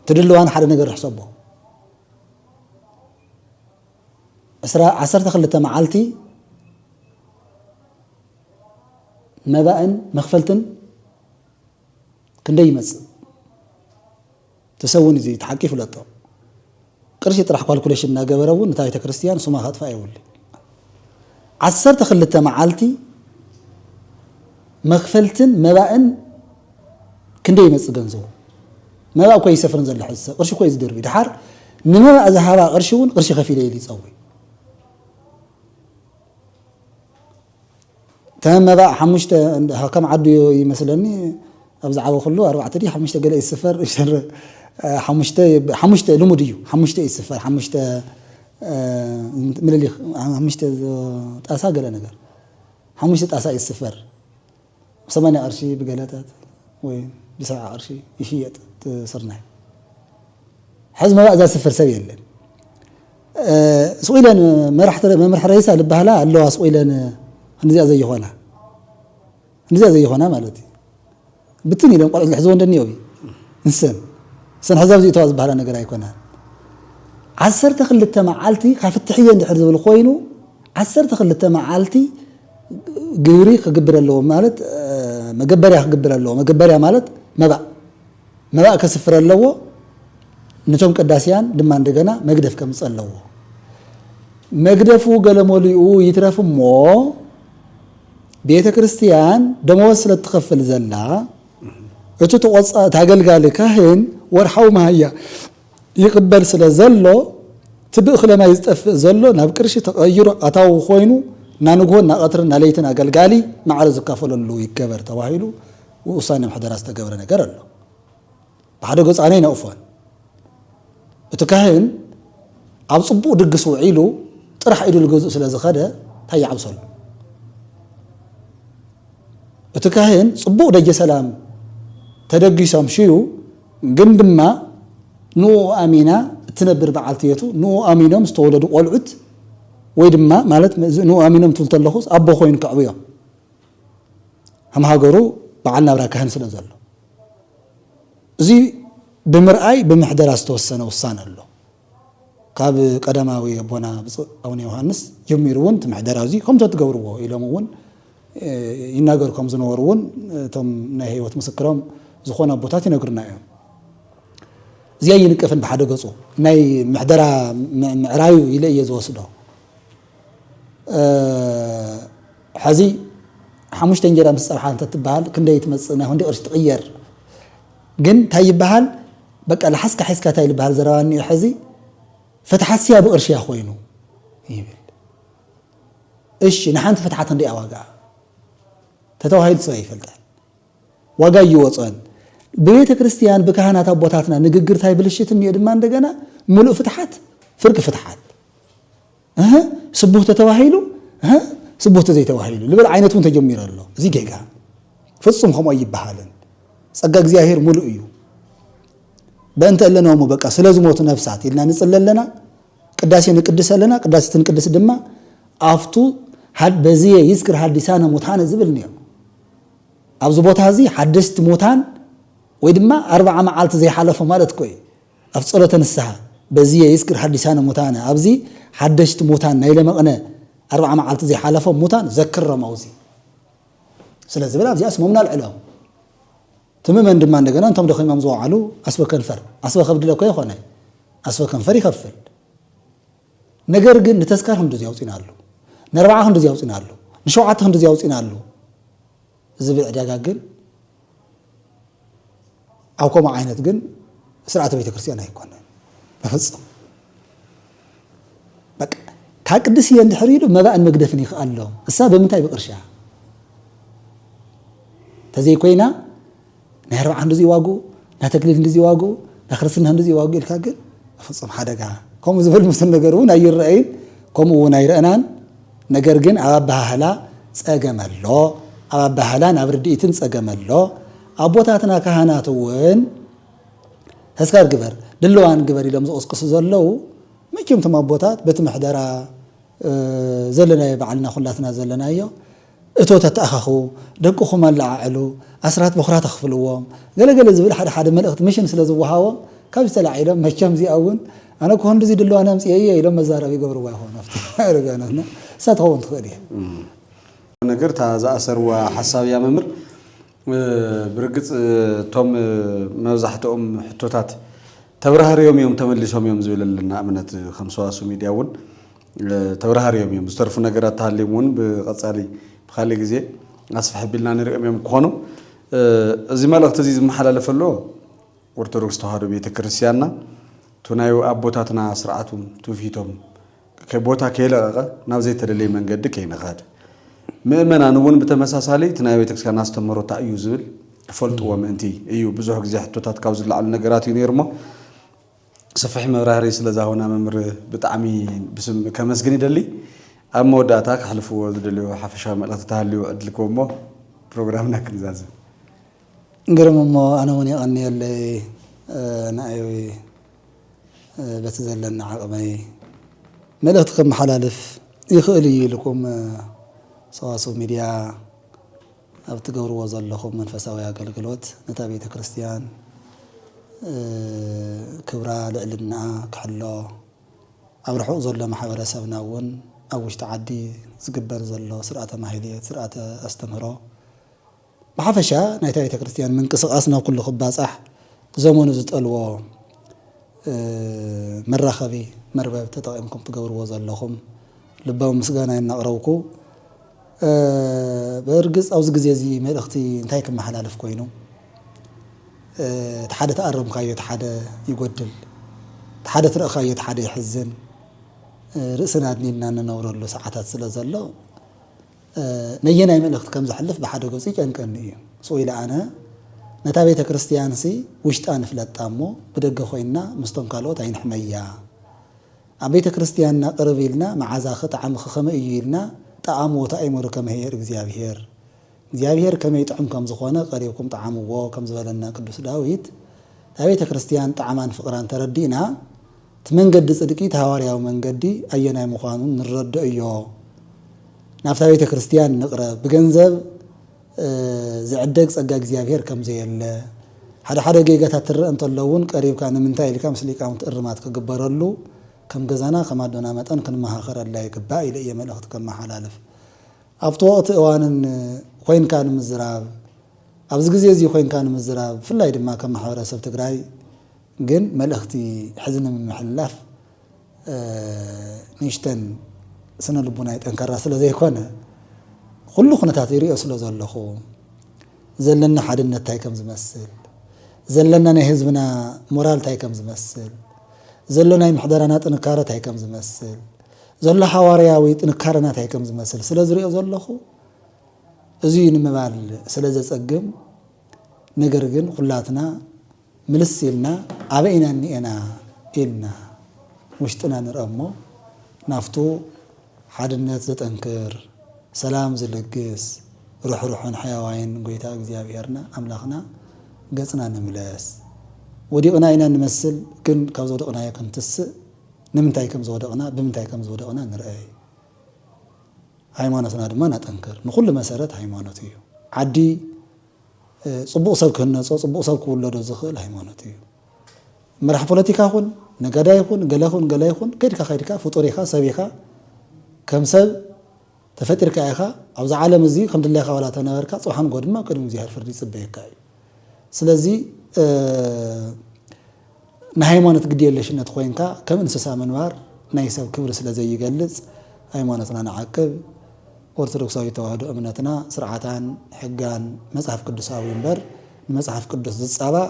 ትድልዋን ሓደ ነገር ርሕሰቦ። ዕስራ፣ ዓሰርተ ክልተ መዓልቲ መባእን መኽፈልትን ክንደይ ይመጽእ? እቲ ሰብ እውን እዚ እቲ ሓቂ ይፍለጦ። ቅርሺ ጥራሕ ኳልኩሌሽን እናገበረ እውን ነታ ቤተ ክርስቲያን ስማ ከጥፍኣ የብሉ። ዓሰርተ ክልተ መዓልቲ መኽፈልትን መባእን ክንደይ ይመጽእ ገንዘቡ? መባእ እኮ ይሰፍርን ዘሎ ሕዚ ሰብ። ቅርሺ እኮ እዩ ዝድርቢ። ድሓር ንመባእ ዝሃባ ቅርሺ እውን ቅርሺ ከፊለ ኢሉ ይጸዊ። ተመን መባእ ሓሙሽተ፣ ከም ዓዱ ይመስለኒ፣ ኣብ ዝዓበኹሉ ኣርባዕተ ድዩ ሓሙሽተ ገለ ይስፈር፣ ሸር፣ ሓሙሽተ፣ ሓሙሽተ ልሙድ እዩ። ሓሙሽተ ይስፈር፣ ሓሙሽተ፣ እ፣ ምልሊኽ፣ ሓሙሽተ ጣሳ ገለ ነገር። ሓሙሽተ ጣሳ ይስፈር። ሰማንያ ቅርሺ ብገለታት ወይ ብሰብዓ ቅርሺ ይሽየጥ እቲ ስርናይ። ሕዚ መባእ ዘስፍር ሰብ የለን። እ፣ ስቕ ኢለን መራሕቲ፣ መምርሒ ሬሳ ዝበሃላ ኣለዋ፣ ስቕ ኢለን ክንዲዚኣ ዘይኾና፣ ክንዲዚኣ ዘይኾና ማለት እዩ። ብትን ኢለን ቆልዑት ዝሕዝዎ እንደኒኦ እዩ። ንሰን፣ ንሰን ሕዚ ኣብዚ እተዋ ዝበሃላ ነገር ኣይኮናን። ዓሰርተ ክልተ መዓልቲ ካፍትሕየ እንድሕር ዝብል ኮይኑ፣ ዓሰርተ ክልተ መዓልቲ ግብሪ ክግብር ኣለዎ፣ ማለት፣ እ፣ መገበርያ ክግብር ኣለዎ። መገበርያ ማለት መባእ፣ መባእ ከስፍር ኣለዎ። ነቶም ቀዳስያን ድማ እንደገና መግደፍ ከምጽእ ኣለዎ። መግደፉ ገለ መሊኡ ይትረፍ እሞ፣ ቤተ ክርስቲያን ደመወዝ ስለ እትኸፍል ዘላ፣ እቲ ተቖጻ-፣ እቲ ኣገልጋሊ ካህን ወርሓዊ መሃያ ይቕበል ስለ ዘሎ፣ እቲ ብእኽለ ማይ ዝጠፍእ ዘሎ ናብ ቅርሺ ተቐይሩ ኣታዊ ኮይኑ፣ እናንግሆ፣ እናቐትርን እናለይትን ኣገልጋሊ ማዕረ ዝካፈለሉ ይገበር ተባሂሉ ውሳኔ ምሕደራ ዝተገብረ ነገር ኣሎ። ብሓደ ገጹ ኣነ ኣይነቕፎን። እቲ ካህን ኣብ ጽቡቕ ድግስ ውዒሉ ጥራሕ ኢዱ ልገዝኡ ስለ ዝኸደ እንታይ ይዓብሰሉ? እቲ ካህን ጽቡቕ ደጀ ሰላም ተደጊሶም ሽዩ፣ ግን ድማ ንኡ ኣሚና እትነብር በዓልቲ ቤቱ፣ ንኡ ኣሚኖም ዝተወለዱ ቆልዑት ወይ ድማ ማለት ንኡ ኣሚኖም ትብል ተለኹስ ኣቦ ኮይኑ ከዕብዮም፣ ከም ሃገሩ በዓል ናብራ ካህን ስለ ዘሎ፣ እዚ ብምርኣይ ብምሕደራ ዝተወሰነ ውሳነ ኣሎ። ካብ ቀዳማዊ ኣቦና ብፁዕ ኣቡነ ዮሃንስ ጀሚሩ እውን እቲ ምሕደራ እዚ ከምቶ ትገብርዎ ኢሎም እውን ይናገሩ ከም ዝነበሩ እውን እቶም ናይ ህይወት ምስክሮም ዝኾኑ ኣቦታት ይነግሩና እዮም። እዚ ኣይንቀፍን ብሓደ ገፁ ናይ ምሕደራ ምዕራዩ ኢለ እየ ዝወስዶ። ሕዚ ሓሙሽተ እንጀራ ምስ ፀብሓ እንተትበሃል ክንደይ ትመፅእ ናይ ክንደይ ቅርሺ ትቕየር? ግን እንታይ ይበሃል? በቃ ለሓስካ ሒዝካ እንታይ ዝበሃል ዘረባ እኒኦ ሕዚ ፍትሓትስያ ብቕርሽያ ኮይኑ ይብል። እሺ ንሓንቲ ፍትሓት ክንደይ ዋጋ ተተዋሂሉ ሰብ ኣይፈልጣል። ዋጋ ይወፀን። ብቤተ ክርስቲያን ብካህናት ኣቦታትና ንግግር ታይ ብልሽት እኒኦ ድማ እንደገና ምሉእ ፍትሓት ፍርቂ ፍትሓት እህ ስቡህ ተተባሂሉ እህ ስቡህ ተዘይተባሂሉ ልብል ዓይነት እውን ተጀሚሩ ኣሎ። እዚ ጌጋ ፍጹም ከምኡ ኣይበሃልን። ጸጋ እግዚኣብሔር ሙሉእ እዩ። በእንተ እለነ እሞ በቃ ስለ ዝሞቱ ነፍሳት ኢልና ንጽለ ኣለና፣ ቅዳሴ ንቅድስ ኣለና። ቅዳሴ ትንቅድስ ድማ ኣብቱ በዝየ ይዝክር ሀዲሳነ ሙታነ ዝብል እኒኦ። ኣብዚ ቦታ እዚ ሓደስቲ ሙታን ወይ ድማ ኣርብዓ መዓልቲ ዘይሓለፎ ማለት እኮ እዩ። ኣብ ጸሎተ ንስሓ በዝየ ይዝክር ሀዲሳነ ሙታነ ኣብዚ ሓደሽቲ ሙታን ናይ ለመቕነ ኣርብዓ መዓልቲ ዘይሓለፎ ሙታን ዘክሮም ኣብዚ ስለ ዝብል ኣብዚኣ ስሞም ናልዕሎም። እቲ ምእመን ድማ እንደገና እንቶም ደኺሞም ዝወዓሉ ኣስበ ከንፈር ኣስበ ከብዲ ለኮ ይኾነ ኣስበ ከንፈር ይኸፍል። ነገር ግን ንተስካር ክንድዚ ኣውፂና ኣሎ፣ ንኣርባዓ ክንድዚ ኣውፂና ኣሎ፣ ንሸውዓተ ክንድዚ ኣውፂና ኣሎ ዝብል ዕዳጋ ግን ኣብ ከምኡ ዓይነት ግን ስርዓተ ቤተ ክርስቲያን ኣይኮነን ብፍፁም። በቃ ካብ ቅድስ እየ እንድሕር ኢሉ መባእን መግደፍን ይኽኣሎ። እሳ ብምንታይ ብቅርሻ ተዘይኮይና ናይ ኣርባዓ ክንድዚ ዋጉ ናይ ተክሊል ክንድዚ ዋጉ ናይ ክርስትና ክንድዚ ዋጉ ኢልካ ግን ፍፁም ሓደጋ። ከምኡ ዝበል ምስል ነገር እውን ኣይረአይን፣ ከምኡ እውን ኣይረእናን። ነገር ግን ኣብ ኣባሃህላ ጸገም ኣሎ፣ ኣብ ኣባሃህላን ኣብ ርድኢትን ጸገም ኣሎ። ኣቦታትና ካህናት እውን ተስካር ግበር ድልዋን ግበር ኢሎም ዝቕስቅሱ ዘለዉ መቸም እቶም ኣቦታት በቲ ምሕደራ ዘለናዮ ባዕልና ኩላትና ዘለናዮ እቶት ኣተኣኻኽቡ፣ ደቅኹም ኣለዓዕሉ፣ ኣስራት በኹራት ኣኽፍልዎም፣ ገለገለ ዝብል ሓደ ሓደ መልእኽቲ ሚሽን ስለ ዝወሃቦም ካብዚ ተላዒሎም መቸም እዚኣ እውን ኣነ እኮ ክንድዚ ድልዋን ኣምፅኤ እየ ኢሎም መዛረቢ ይገብርዋ ይኾኑ ኣብቲ ርጋኖትና እሳ ትኸውን ትኽእል እየ። ነገር እታ ዝኣሰርዋ ሓሳብ እያ መምህር። ብርግፅ እቶም መብዛሕትኦም ሕቶታት ተብራህርዮም እዮም ተመሊሶም እዮም ዝብል ኣለና እምነት ከም ሰዋሱ ሚድያ እውን ተብራህርዮም እዮም። ዝተርፉ ነገራት ተሃልዮም እውን ብቐፃሊ ብካሊእ ግዜ ኣስፍሕ ቢልና ንሪኦም እዮም ክኾኑ። እዚ መልእኽቲ እዚ ዝመሓላለፈ ኣሎ ኦርቶዶክስ ተዋህዶ ቤተ ክርስቲያንና እቱ ናይ ኣቦታትና ስርዓቱም ትውፊቶም ቦታ ከይለቐቐ ናብ ዘይተደለየ መንገዲ ከይንኸድ ምእመናን እውን ብተመሳሳሊ እቲ ናይ ቤተክርስቲያን ኣስተምህሮ እንታይ እዩ ዝብል ክፈልጥዎ ምእንቲ እዩ። ብዙሕ ግዜ ሕቶታት ካብ ዝለዓሉ ነገራት እዩ ነይሩ እሞ ሰፊሕ መብራህሪ ስለ ዝሃቡና መምህር ብጣዕሚ ብስም ከመስግን ይደሊ። ኣብ መወዳእታ ከሕልፍዎ ዝደልዮ ሓፈሻዊ መልእኽቲ ተሃልዩ ዕድል ክህቦ እሞ ፕሮግራምና ክንዛዝም። ግርም እሞ ኣነ እውን የቐንየለይ ንኣይ በቲ ዘለኒ ዓቕመይ መልእኽቲ ከመሓላልፍ ይኽእል እዩ ኢልኩም ሰዋስው ሚድያ ኣብ ትገብርዎ ዘለኹም መንፈሳዊ ኣገልግሎት ነታ ቤተ ክርስቲያን ክብራ ልዕልናኣ ክሕሎ ኣብ ርሑቕ ዘሎ ማሕበረሰብና እውን ኣብ ውሽጢ ዓዲ ዝግበር ዘሎ ስርዓተ ማህሌት ስርዓተ ኣስተምህሮ ብሓፈሻ ናይታ ቤተ ክርስቲያን ምንቅስቓስ ናብ ኩሉ ክባፃሕ ዘመኑ ዝጠልቦ መራኸቢ መርበብ ተጠቒምኩም ትገብርዎ ዘለኹም ልባዊ ምስጋና የናቕረብኩ። ብእርግፅ ኣብዚ ግዜ እዚ መልእኽቲ እንታይ ክመሓላለፍ ኮይኑ እቲ ሓደ ተኣረምካዮ እቲ ሓደ ይጎድል፣ እቲ ሓደ ትረእኻዮ እቲ ሓደ ይሕዝን፣ ርእስና ኣድኒና እንነብረሉ ሰዓታት ስለ ዘሎ ነየናይ መልእኽቲ ከም ዘሕልፍ ብሓደ ገፁ ይጨንቀኒ እዩ። ስቕ ኢለ ኣነ ነታ ቤተ ክርስቲያንሲ ውሽጣ ንፍለጣ እሞ ብደገ ኮይንና ምስቶም ካልኦት ኣይንሕመያ። ኣብ ቤተ ክርስቲያንና ቅርብ ኢልና መዓዛኺ ጣዕምኺ ከመይ እዩ ኢልና ጠኣምዎ ተኣይመሩ ከመ ኄር እግዚኣብሔር። እግዚኣብሔር ከመይ ጥዑም ከም ዝኾነ ቀሪብኩም ጠዓምዎ ከም ዝበለና ቅዱስ ዳዊት እታ ቤተ ክርስቲያን ጣዕማን ፍቕራን ተረዲእና እቲ መንገዲ ጽድቂ እቲ ሃዋርያዊ መንገዲ ኣየናይ ምዃኑ ንረድኦ እዮ። ናብታ ቤተ ክርስቲያን ንቕረብ። ብገንዘብ ዝዕደግ ጸጋ እግዚኣብሔር ከም ዘየለ፣ ሓደ ሓደ ጌጋታት ትረአ እንተሎ እውን ቀሪብካ ንምንታይ ኢልካ ምስ ሊቃውንቲ እርማት ክግበረሉ ከም ገዛና ከም ኣዶና መጠን ክንመኻኸረላ ይግባእ ኢለ እየ መልእኽቲ ከመሓላልፍ። ኣብቲ ወቕቲ እዋንን ኮይንካ ንምዝራብ፣ ኣብዚ ግዜ እዚ ኮይንካ ንምዝራብ፣ ብፍላይ ድማ ከም ማሕበረሰብ ትግራይ ግን መልእኽቲ ሕዚ ንምምሕልላፍ፣ እ፣ ንእሽተን ስነ ልቡናይ ጠንካራ ስለ ዘይኮነ፣ ኩሉ ኩነታት ይሪኦ ስለ ዘለኹ፣ ዘለና ሓድነት እንታይ ከም ዝመስል፣ ዘለና ናይ ህዝብና ሞራል እንታይ ከም ዝመስል፣ ዘሎ ናይ ምሕደራና ጥንካረ እንታይ ከም ዝመስል፣ ዘሎ ሓዋርያዊ ጥንካረና እንታይ ከም ዝመስል ስለ ዝሪኦ ዘለኹ፣ እዚ ንምባል ስለ ዘጸግም፣ ነገር ግን ኩላትና ምልስ ኢልና ኣበይ ኢና እኒኤና ኢልና ውሽጥና ንርአ እሞ፣ ናፍቱ ሓድነት ዘጠንክር፣ ሰላም ዝልግስ፣ ርሕሩሕን ሕያዋይን ጎይታ እግዚኣብሄርና ኣምላኽና ገጽና ንምለስ። ወዲቕና ኢና ንመስል፣ ግን ካብ ዝወደቕናዮ ክንትስእ፣ ንምንታይ ከም ዝወደቕና፣ ብምንታይ ከም ዝወደቕና ንርአይ። ሃይማኖትና ድማ ነጠንክር። ንኹሉ መሰረት ሃይማኖት እዩ። ዓዲ፣ እ፣ ጽቡቕ ሰብ ክህነጾ፣ ጽቡቕ ሰብ ክውለዶ ዝኽእል ሃይማኖት እዩ። መራሕ ፖለቲካ ኩን፣ ነጋዳይ ኩን፣ ገለ ኩን፣ ገለ ይኹን፣ ከድካ ከድካ ፍጡር ኢኻ፣ ሰብ ኢኻ። ከም ሰብ ተፈጢርካ ኢኻ። ኣብዚ ዓለም እዚ ከም ድላይካ ዋላ ተነበርካ፣ ጽባሕ ንግሆ ድማ ቅድሚ እግዚኣብሔር ፍርዲ ይጽበየካ እዩ። ስለዚ፣ እ፣ ንሃይማኖት ግድየለሽነት ኮይንካ ከም እንስሳ ምንባር ናይ ሰብ ክብሪ ስለ ዘይገልጽ፣ ሃይማኖትና ንዓቅብ። ኦርቶዶክሳዊት ተዋህዶ እምነትና ስርዓታን ሕጋን መጽሓፍ ቅዱሳዊ እምበር፣ ንመጽሓፍ ቅዱስ ዝጻባእ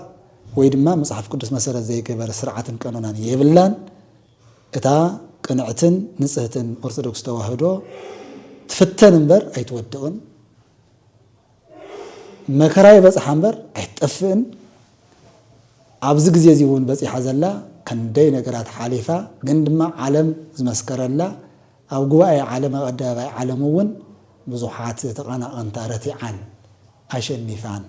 ወይ ድማ መጽሓፍ ቅዱስ መሰረት ዘይገበረ ስርዓትን ቀኖናን የብላን። እታ ቅንዕትን ንጽህትን ኦርቶዶክስ ተዋህዶ ትፍተን እምበር ኣይትወድቕን። መከራ ይበጽሓ እምበር ኣይትጠፍእን። ኣብዚ ግዜ እዚ እውን በጺሓ ዘላ ክንደይ ነገራት ሓሊፋ፣ ግን ድማ ዓለም ዝመስከረላ፣ ኣብ ጉባኤ ዓለም፣ ኣብ ኣደባባይ ዓለም እውን ብዙሓት ተቐናቐንታ ረቲዓን ኣሸኒፋን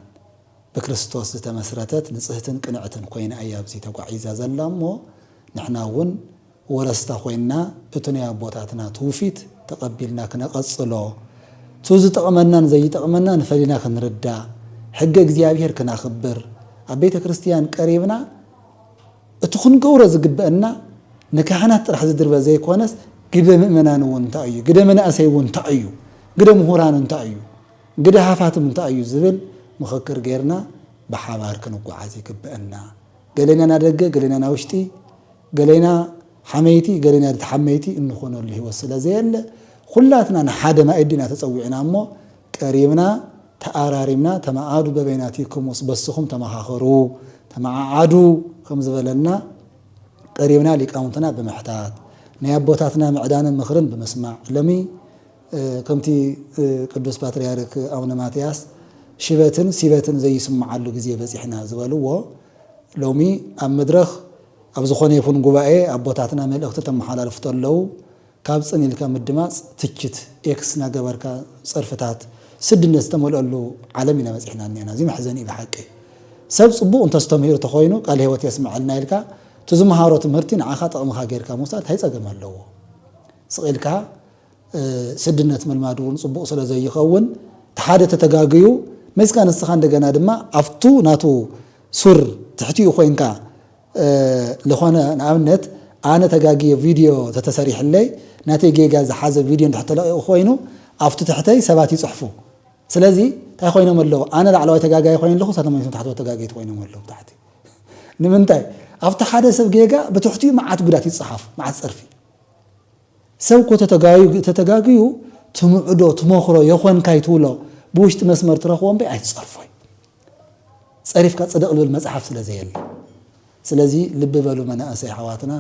ብክርስቶስ ዝተመስረተት ንጽህትን ቅንዕትን ኮይና እያ ኣብዚ ተጓዒዛ ዘላ እሞ፣ ንሕና እውን ወረስታ ኮይንና እቲ ናይ ኣቦታትና ትውፊት ተቐቢልና ክነቐጽሎ፣ እቲ ዝጠቕመናን ዘይጠቕመናን ፈሊና ክንርዳእ፣ ሕገ እግዚኣብሔር ክናኽብር፣ ኣብ ቤተ ክርስቲያን ቀሪብና እቲ ክንገብሮ ዝግበአና ንካህናት ጥራሕ ዝድርበ ዘይኮነስ፣ ግደ ምእመናን እውን እንታይ እዩ፣ ግደ መናእሰይ እውን እንታይ እዩ፣ ግደ ምሁራን እንታይ እዩ፣ ግደ ሃፋትም እንታይ እዩ ዝብል ምኽክር ጌርና ብሓባር ክንጓዓዝ ይግበአና። ገሌና ናደገ፣ ገሌና ናውሽጢ፣ ገሌና ሓመይቲ፣ ገሌና ተሓመይቲ እንኾነሉ ህይወት ስለ ዘየለ፣ ኩላትና ንሓደ ማእዲ ኢና ተጸዊዕና እሞ፣ ቀሪብና፣ ተኣራሪምና፣ ተመኣዱ በበይናቲክሙስ በስኹም ተመኻኸሩ፣ ተመዓዓዱ ከም ዝበለና፣ ቀሪብና ሊቃውንትና ብምሕታት፣ ናይ ኣቦታትና ምዕዳንን ምኽርን ብምስማዕ፣ ሎሚ፣ እ፣ ከምቲ፣ እ፣ ቅዱስ ፓትርያርክ ኣቡነ ማትያስ ሽበትን ሲበትን ዘይስምዓሉ ግዜ በጺሕና ዝበልዎ፣ ሎሚ ኣብ መድረኽ ኣብ ዝኾነ ይኹን ጉባኤ ኣቦታትና መልእኽቲ ተመሓላልፉ ተለዉ፣ ካብ ጽን ኢልካ ምድማጽ፣ ትችት፣ ኤክስ እናገበርካ ጸርፍታት፣ ስድነት ዝተመልአሉ ዓለም ኢና በጺሕና እኒአና። እዚ መሕዘኒ እዩ ብሓቂ። ሰብ ጽቡቕ እንተስተምህሩ ተኾይኑ፣ ቃለ ህይወት የስምዐልና ኢልካ፣ እቲ ዝመሃሮ ትምህርቲ ንዓኻ ጥቕምኻ ጌርካ ምውሳድ እንታይ ጸገም ኣለዎ? ስቕ ኢልካ፣ እ፣ ስድነት ምልማድ እውን ጽቡቕ ስለ ዘይኸውን፣ እቲ ሓደ ተተጋግዩ፣ መጺእካ ንስኻ እንደገና ድማ ኣብቱ ናቱ ሱር ትሕቲኡ ኮይንካ፣ እ፣ ዝኾነ ንኣብነት ኣነ ተጋግየ ቪድዮ ተተሰሪሕለይ፣ ናተይ ጌጋ ዝሓዘ ቪድዮ እንድሕር ተለቒቑ ኮይኑ፣ ኣብቲ ትሕተይ ሰባት ይጽሕፉ። ስለዚ እንታይ ኮይኖም ኣለዉ? ኣነ ላዕለዋይ ተጋጋይ ኮይነ ኣለኹ፣ ንሳቶም ታሕተዎት ተጋገይቲ ኮይኖም ኣለዉ ታሕቲ። ንምንታይ? ኣብቲ ሓደ ሰብ ጌጋ ብትሕቲኡ መዓት ጉዳት ይጸሓፍ፣ መዓት ጸርፊ። ሰብ እኮ ተተጋዩ-፣ ተተጋግዩ ትምዕዶ፣ ትመኽሮ፣ የኾንካይ ትብሎ፣ ብውሽጢ መስመር ትረኽቦ እምበይ ኣይትጸርፎይ። ጸሪፍካ ጽደቕ ልብል መጽሓፍ ስለ ዘየለ። ስለዚ ልቢ በሉ መናእሰይ ኣሕዋትና፣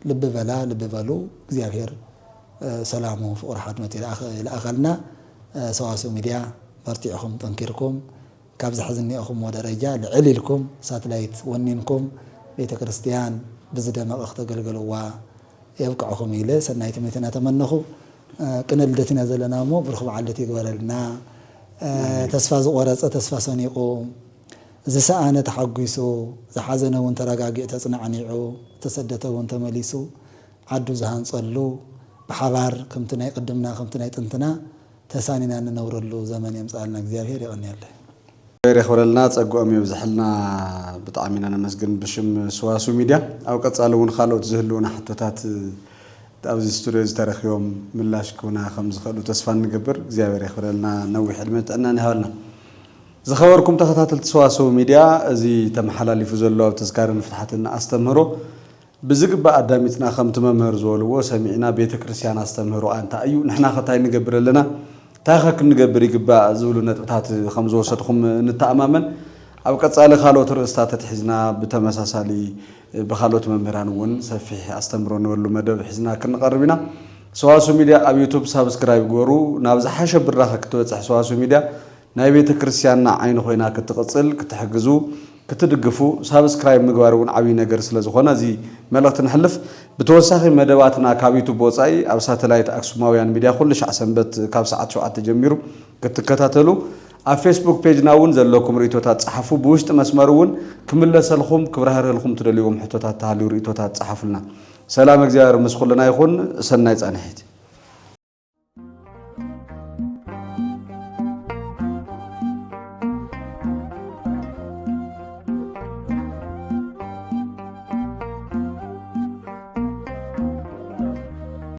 ልቢ በላ፣ ልቢ በሉ። እግዚኣብሔር፣ እ፣ ሰላሙ፣ ፍቕሪ፣ ሓድነቱ ይልኣኸ-፣ ይልኣኸልና። እ፣ ሰዋስው ሚድያ በርቲዕኹም፣ ጠንኪርኩም፣ ካብዚ ሕዚ እኒኦኹምዎ ደረጃ ልዕል ኢልኩም፣ ሳትላይት ወኒንኩም፣ ቤተ ክርስቲያን ብዝደመቐ ክተገልግልዋ የብቅዕኹም ኢለ ሰናይ ትምኒትና ተመነኹ። እ፣ ቅነ ልደት ኢና ዘለና እሞ ብሩኽ በዓል ልደት ይግበረልና። እ፣ ኣሜን። ተስፋ ዝቖረጸ ተስፋ ሰኒቑ፣ ዝሰኣነ ተሓጒሱ፣ ዝሓዘነ እውን ተረጋጊዑ ተጽናዕኒዑ፣ ዝተሰደተ እውን ተመሊሱ ዓዱ ዝሃንጸሉ፣ ብሓባር ከምቲ ናይ ቅድምና ከምቲ ናይ ጥንትና ተሳኒና እንነብረሉ ዘመን የምጽኣልና እግዚኣብሔር። የቐንየለይ። ሬ ክብረልና ጸግኦም የብዝሐልና። ብጣዕሚ ኢና ነመስግን ብሽም ስዋሱ ሚድያ። ኣብ ቀጻሊ እውን ካልኦት ዝህልውና ሕቶታት ኣብዚ ስቱድዮ ዝተረኺቦም ምላሽ ክህቡና ከም ዝኽእሉ ተስፋ እንገብር። እግዚኣብሔር የኽብረልና፣ ነዊሕ ዕድመ ጥዕናን ይሃበልና። ዝኸበርኩም ተኸታተልቲ ሰዋስው ሚድያ፣ እዚ ተመሓላሊፉ ዘሎ ኣብ ተዝካርን ፍትሓትን ኣስተምህሮ ብዝግባእ ኣዳሚፅና፣ ከምቲ መምህር ዝበልዎ ሰሚዕና፣ ቤተ ክርስቲያን ኣስተምህሮኣ እንታይ እዩ፣ ንሕና ከ እንታይ ንገብር ኣለና፣ እንታይ ከ ክንገብር ይግባእ ዝብሉ ነጥብታት ከም ዝወሰድኩም ንተኣማመን። ኣብ ቀፃሊ ካልኦት ርእስታት ተትሒዝና ብተመሳሳሊ ብካልኦት መምህራን እውን ሰፊሕ ኣስተምህሮ ንበሉ መደብ ሒዝና ክንቐርብ ኢና። ሰዋስው ሚድያ ኣብ ዩቱብ ሳብስክራይብ ግበሩ። ናብ ዝሓሸ ብራኸ ክትበፅሕ ሰዋስው ሚድያ ናይ ቤተ ክርስቲያንና ዓይኒ ኮይና ክትቕፅል ክትሕግዙ ክትድግፉ ሳብስክራይብ ምግባር እውን ዓብዪ ነገር ስለ ዝኾነ እዚ መልእኽቲ ንሕልፍ። ብተወሳኺ መደባትና ካብ ዩቱብ ወፃኢ ኣብ ሳተላይት ኣክሱማውያን ሚድያ ኩሉ ሻዕ ሰንበት ካብ ሰዓት ሸውዓተ ጀሚሩ ክትከታተሉ ኣብ ፌስቡክ ፔጅና እውን ዘለኩም ርእቶታት ጸሓፉ። ብውሽጢ መስመር እውን ክምለሰልኩም ክብራህርህልኩም ትደልይዎም ሕቶታት ተሃልዩ ርእቶታት ጸሓፉልና። ሰላም እግዚኣብሔር ምስ ኩልና ይኹን። ሰናይ ጻንሒት።